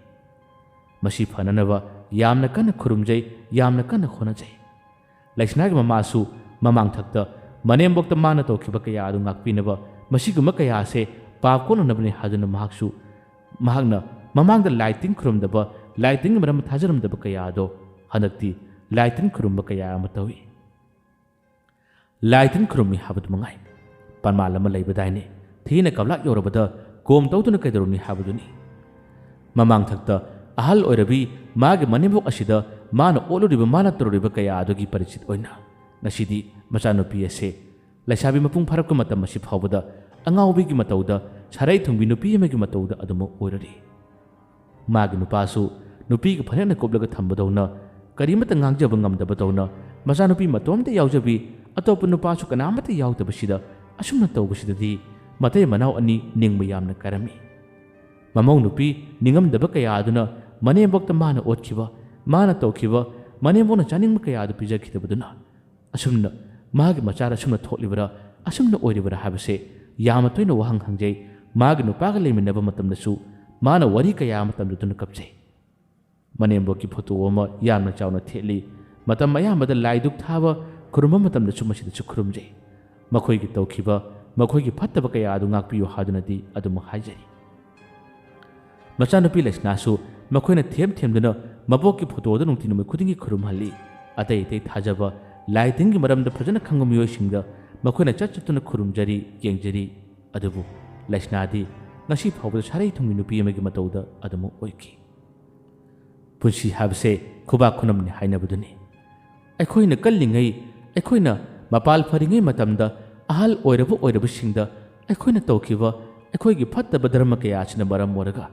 ꯃꯁꯤ ꯐꯅꯅꯕ ꯌꯥꯝꯅ ꯀꯟꯅ ꯈꯨꯔꯨꯝꯖꯩ, ꯌꯥꯝꯅ ꯀꯟꯅ ꯍꯣꯠꯅꯖꯩ꯫ ꯂꯩꯁꯅꯥꯒꯤ ꯃꯃꯥꯁꯨ ꯃꯃꯥꯡꯊꯛꯇ ꯃꯅꯦꯝꯕꯣꯛꯇ ꯃꯥꯅ ꯇꯧꯈꯤꯕ ꯀꯌꯥ ꯑꯗꯨ ꯉꯥꯛꯄꯤꯅꯕ, ꯃꯁꯤꯒꯨꯝꯕ ꯀꯌꯥ ꯑꯁꯦ ꯄꯥꯞ ꯀꯣꯛꯅꯅꯕꯅꯤ ꯍꯥꯏꯗꯨꯅ ꯃꯍꯥꯛꯁꯨ, ꯃꯍꯥꯛꯅ ꯃꯃꯥꯡꯗ ꯂꯥꯏ ꯇꯤꯟ ꯈꯨꯔꯨꯝꯗꯕ, ꯂꯥꯏ ꯇꯤꯟꯒꯤ ꯃꯔꯝ ꯊꯥꯖꯔꯝꯗꯕ ꯀꯌꯥ ꯑꯗꯣ ꯍꯟꯗꯛꯇꯤ ꯂꯥꯏ ꯇꯤꯟ ꯈꯨꯔꯨꯝꯕ ꯀꯌꯥ ꯑꯃ ꯇꯧꯏ꯫ ꯂꯥꯏ ꯇꯤꯟ ꯈꯨꯔꯨꯝꯃꯤ ꯍꯥꯏꯕꯗꯨ ꯃꯉꯥꯏ꯫ ꯄ꯭ꯔꯃꯥꯟ ꯑꯃ ꯂꯩꯕꯗꯥꯏꯅꯦ, "ꯊꯤꯅ ꯀꯞꯂꯥꯛ ꯌꯧꯔꯕꯗ ꯀꯣꯝ ꯇꯧꯗꯨꯅ ꯀꯩꯗꯧꯔꯨꯅꯤ?" ꯍꯥꯏꯕꯗꯨꯅꯤ꯫ ꯃꯃꯥꯡꯊꯛꯇ ꯑꯍꯜ ꯑꯣꯏꯔꯕꯤ ꯃꯥꯒꯤ ꯃꯅꯦꯝꯕꯣꯛ ꯑꯁꯤꯗ ꯃꯥꯅ ꯑꯣꯠꯂꯨꯔꯤꯕ, ꯃꯥꯅ ꯇꯧꯔꯨꯔꯤꯕ ꯀꯌꯥ ꯑꯗꯨꯒꯤ ꯄꯔꯤꯆꯤꯠ ꯑꯣꯏꯅ ꯉꯁꯤꯗꯤ ꯃꯆꯥꯅꯨꯄꯤ ꯑꯁꯦ ꯂꯩꯁꯥꯕꯤ ꯃꯄꯨꯡ ꯐꯥꯔꯛꯄ ꯃꯇꯝ ꯑꯁꯤ ꯐꯥꯎꯕꯗ ꯑꯉꯥꯎꯕꯤꯒꯤ ꯃꯇꯧꯗ ꯁꯥꯔꯩ ꯊꯨꯡꯕꯤ ꯅꯨꯄꯤ ꯑꯃꯒꯤ ꯃꯇꯧꯗ ꯑꯗꯨꯃꯛ ꯑꯣꯏꯔꯔꯤ꯫ ꯃꯥꯒꯤ ꯅꯨꯄꯥꯁꯨ ꯅꯨꯄꯤꯒꯤ ꯐꯅꯦꯛꯅ ꯀꯨꯞꯂꯒ ꯊꯝꯕꯗꯧꯅ, ꯀꯔꯤꯃꯠꯇ ꯉꯥꯡꯖꯕ ꯉꯝꯗꯕꯗꯧꯅ, ꯃꯆꯥꯅꯨꯄꯤ ꯃꯇꯣꯝꯇ ꯌꯥꯎꯖꯕꯤ, ꯑꯇꯣꯞꯄ ꯅꯨꯄꯥꯁꯨ ꯀꯅꯥꯃꯠꯇ ꯌꯥꯎꯗꯕꯁꯤꯗ ꯑꯁꯨꯝꯅ ꯇꯧꯕꯁꯤꯗꯗꯤ ꯃꯇꯩ ꯃꯅꯥꯎ ꯑꯅꯤ ꯅꯤꯡꯕ ꯌꯥꯝꯅ ꯀꯥꯏꯔꯝꯃꯤ꯫ ꯃꯃꯧ ꯅꯨꯄꯤ ꯅꯤꯡꯉꯝꯗꯕ ꯀꯌꯥ ꯑꯗꯨꯅ ꯃꯅꯦꯝꯕꯣꯛꯇ ꯃꯥꯅ ꯑꯣꯠꯈꯤꯕ, ꯃꯥꯅ ꯇꯧꯈꯤꯕ, ꯃꯅꯦꯝꯕꯣꯛꯅ ꯆꯥꯅꯤꯡꯕ ꯀꯌꯥ ꯑꯗꯨ ꯄꯤꯖꯈꯤꯗꯕꯗꯨꯅ ꯑꯁꯨꯝꯅ ꯃꯥꯒꯤ ꯃꯆꯥꯗ ꯑꯁꯨꯝꯅ ꯊꯣꯛꯂꯤꯕꯔꯥ, ꯑꯁꯨꯝꯅ ꯑꯣꯏꯔꯤꯕꯔꯥ ꯍꯥꯏꯕꯁꯦ ꯌꯥꯝꯅ ꯇꯣꯏꯅ ꯋꯥꯍꯪ ꯍꯪꯖꯩ꯫ ꯃꯥꯒꯤ ꯅꯨꯄꯥꯒ ꯂꯩꯃꯤꯟꯅꯕ ꯃꯇꯝꯗꯁꯨ ꯃꯥꯅ ꯋꯥꯔꯤ ꯀꯌꯥ ꯑꯃ ꯇꯝꯖꯗꯨꯅ ꯀꯞꯆꯩ꯫ ꯃꯅꯦꯝꯕꯣꯛꯀꯤ ꯐꯣꯇꯣ ꯑꯃ ꯌꯥꯝꯅ ꯆꯥꯎꯅ ꯊꯦꯠꯂꯤ꯫ ꯃꯇꯝ ꯑꯌꯥꯝꯕꯗ ꯂꯥꯏ ꯙꯨꯛ ꯊꯥꯕ, ꯈꯨꯔꯨꯝꯕ ꯃꯇꯝꯗꯁꯨ ꯃꯁꯤꯗꯁꯨ ꯈꯨꯔꯨꯝꯖꯩ꯫ ꯃꯈꯣꯏꯒꯤ ꯇꯧꯈꯤꯕ, ꯃꯈꯣꯏꯒꯤ ꯐꯠꯇꯕ ꯀꯌꯥ ꯑꯗꯨ ꯉꯥꯛꯄꯤꯌꯨ ꯍꯥꯏꯗꯨꯅꯗꯤ ꯑꯗꯨꯃꯛ ꯍꯥꯏꯖꯔꯤ꯫ ꯃꯆꯥꯅꯨꯄꯤ ꯂꯩꯁꯅꯥꯁꯨ ꯃꯈꯣꯏꯅ ꯊꯦꯝ ꯊꯦꯝꯗꯨꯅ ꯃꯕꯣꯛꯀꯤ ꯐꯣꯇꯣꯗ ꯅꯨꯡꯇꯤ ꯅꯨꯃꯤꯠ ꯈꯨꯗꯤꯡꯒꯤ ꯈꯨꯔꯨꯝꯍꯜꯂꯤ꯫ ꯑꯇꯩ ꯑꯇꯩ ꯊꯥꯖꯕ, ꯂꯥꯏ ꯇꯤꯟꯒꯤ ꯃꯔꯝꯗ ꯐꯖꯅ ꯈꯪꯕ ꯃꯤꯑꯣꯏꯁꯤꯡꯗ ꯃꯈꯣꯏꯅ ꯆꯠ ꯆꯠꯇꯨꯅ ꯈꯨꯔꯨꯝꯖꯔꯤ, ꯌꯦꯡꯖꯔꯤ꯫ ꯑꯗꯨꯕꯨ ꯂꯩꯁꯅꯥꯗꯤ ꯉꯁꯤ ꯐꯥꯎꯕꯗ ꯁꯥꯔꯩ ꯊꯨꯡꯒꯤ ꯅꯨꯄꯤ ꯑꯃꯒꯤ ꯃꯇꯧꯗ ꯑꯗꯨꯃꯛ ꯑꯣꯏꯈꯤ꯫ ꯄꯨꯟꯁꯤ ꯍꯥꯏꯕꯁꯦ ꯈꯨꯕꯥꯛ ꯈꯨꯅꯝꯅꯤ ꯍꯥꯏꯅꯕꯗꯨꯅꯤ꯫ ꯑꯩꯈꯣꯏꯅ ꯀꯜꯂꯤꯉꯩ, ꯑꯩꯈꯣꯏꯅ ꯃꯄꯥꯜ ꯐꯔꯤꯉꯩ ꯃꯇꯝꯗ ꯑꯍꯜ ꯑꯣꯏꯔꯕ ꯑꯣꯏꯔꯕꯁꯤꯡꯗ ꯑꯩꯈꯣꯏꯅ ꯇꯧꯈꯤꯕ ꯑꯩꯈꯣꯏꯒꯤ ꯐꯠꯇꯕ ꯙꯔꯃ ꯀꯌꯥ ꯑꯁꯤꯅ ꯃꯔꯝ ꯑꯣꯏꯔꯒ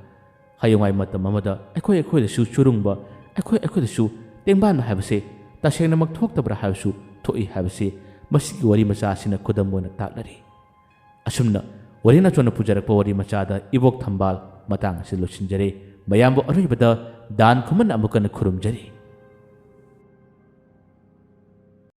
ꯍꯌꯦꯡꯋꯥꯏ ꯃꯇꯝ ꯑꯃꯗ ꯑꯩꯈꯣꯏ ꯑꯩꯈꯣꯏꯗꯁꯨ ꯆꯨꯔꯨꯡꯕ, ꯑꯩꯈꯣꯏ ꯑꯩꯈꯣꯏꯗꯁꯨ ꯇꯦꯡꯕꯥꯟꯕ ꯍꯥꯏꯕꯁꯦ ꯇꯁꯦꯡꯅꯃꯛ ꯊꯣꯛꯇꯕ꯭ꯔꯥ ꯍꯥꯏꯕꯁꯨ ꯊꯣꯛꯏ ꯍꯥꯏꯕꯁꯤ ꯃꯁꯤꯒꯤ ꯋꯥꯔꯤ ꯃꯆꯥ ꯑꯁꯤꯅ ꯈꯨꯗꯝ ꯑꯣꯏꯅ ꯇꯥꯛꯅꯔꯤ꯫ ꯑꯁꯨꯝꯅ ꯋꯥꯔꯤ ꯅꯆꯣꯟꯅ ꯄꯨꯖꯔꯛꯄ ꯋꯥꯔꯤ ꯃꯆꯥꯗ ꯏꯕꯣꯛ ꯊꯝꯕꯥꯜ ꯃꯇꯥꯡ ꯑꯁꯤꯗ ꯂꯣꯏꯁꯤꯟꯖꯔꯦ꯫ ꯃꯌꯥꯝꯕꯨ ꯑꯔꯣꯏꯕꯗ ꯗꯥꯟ ꯈꯨꯃꯟ ꯑꯃꯨꯛ ꯍꯟꯅ ꯈꯨꯔꯨꯝꯖꯔꯤ꯫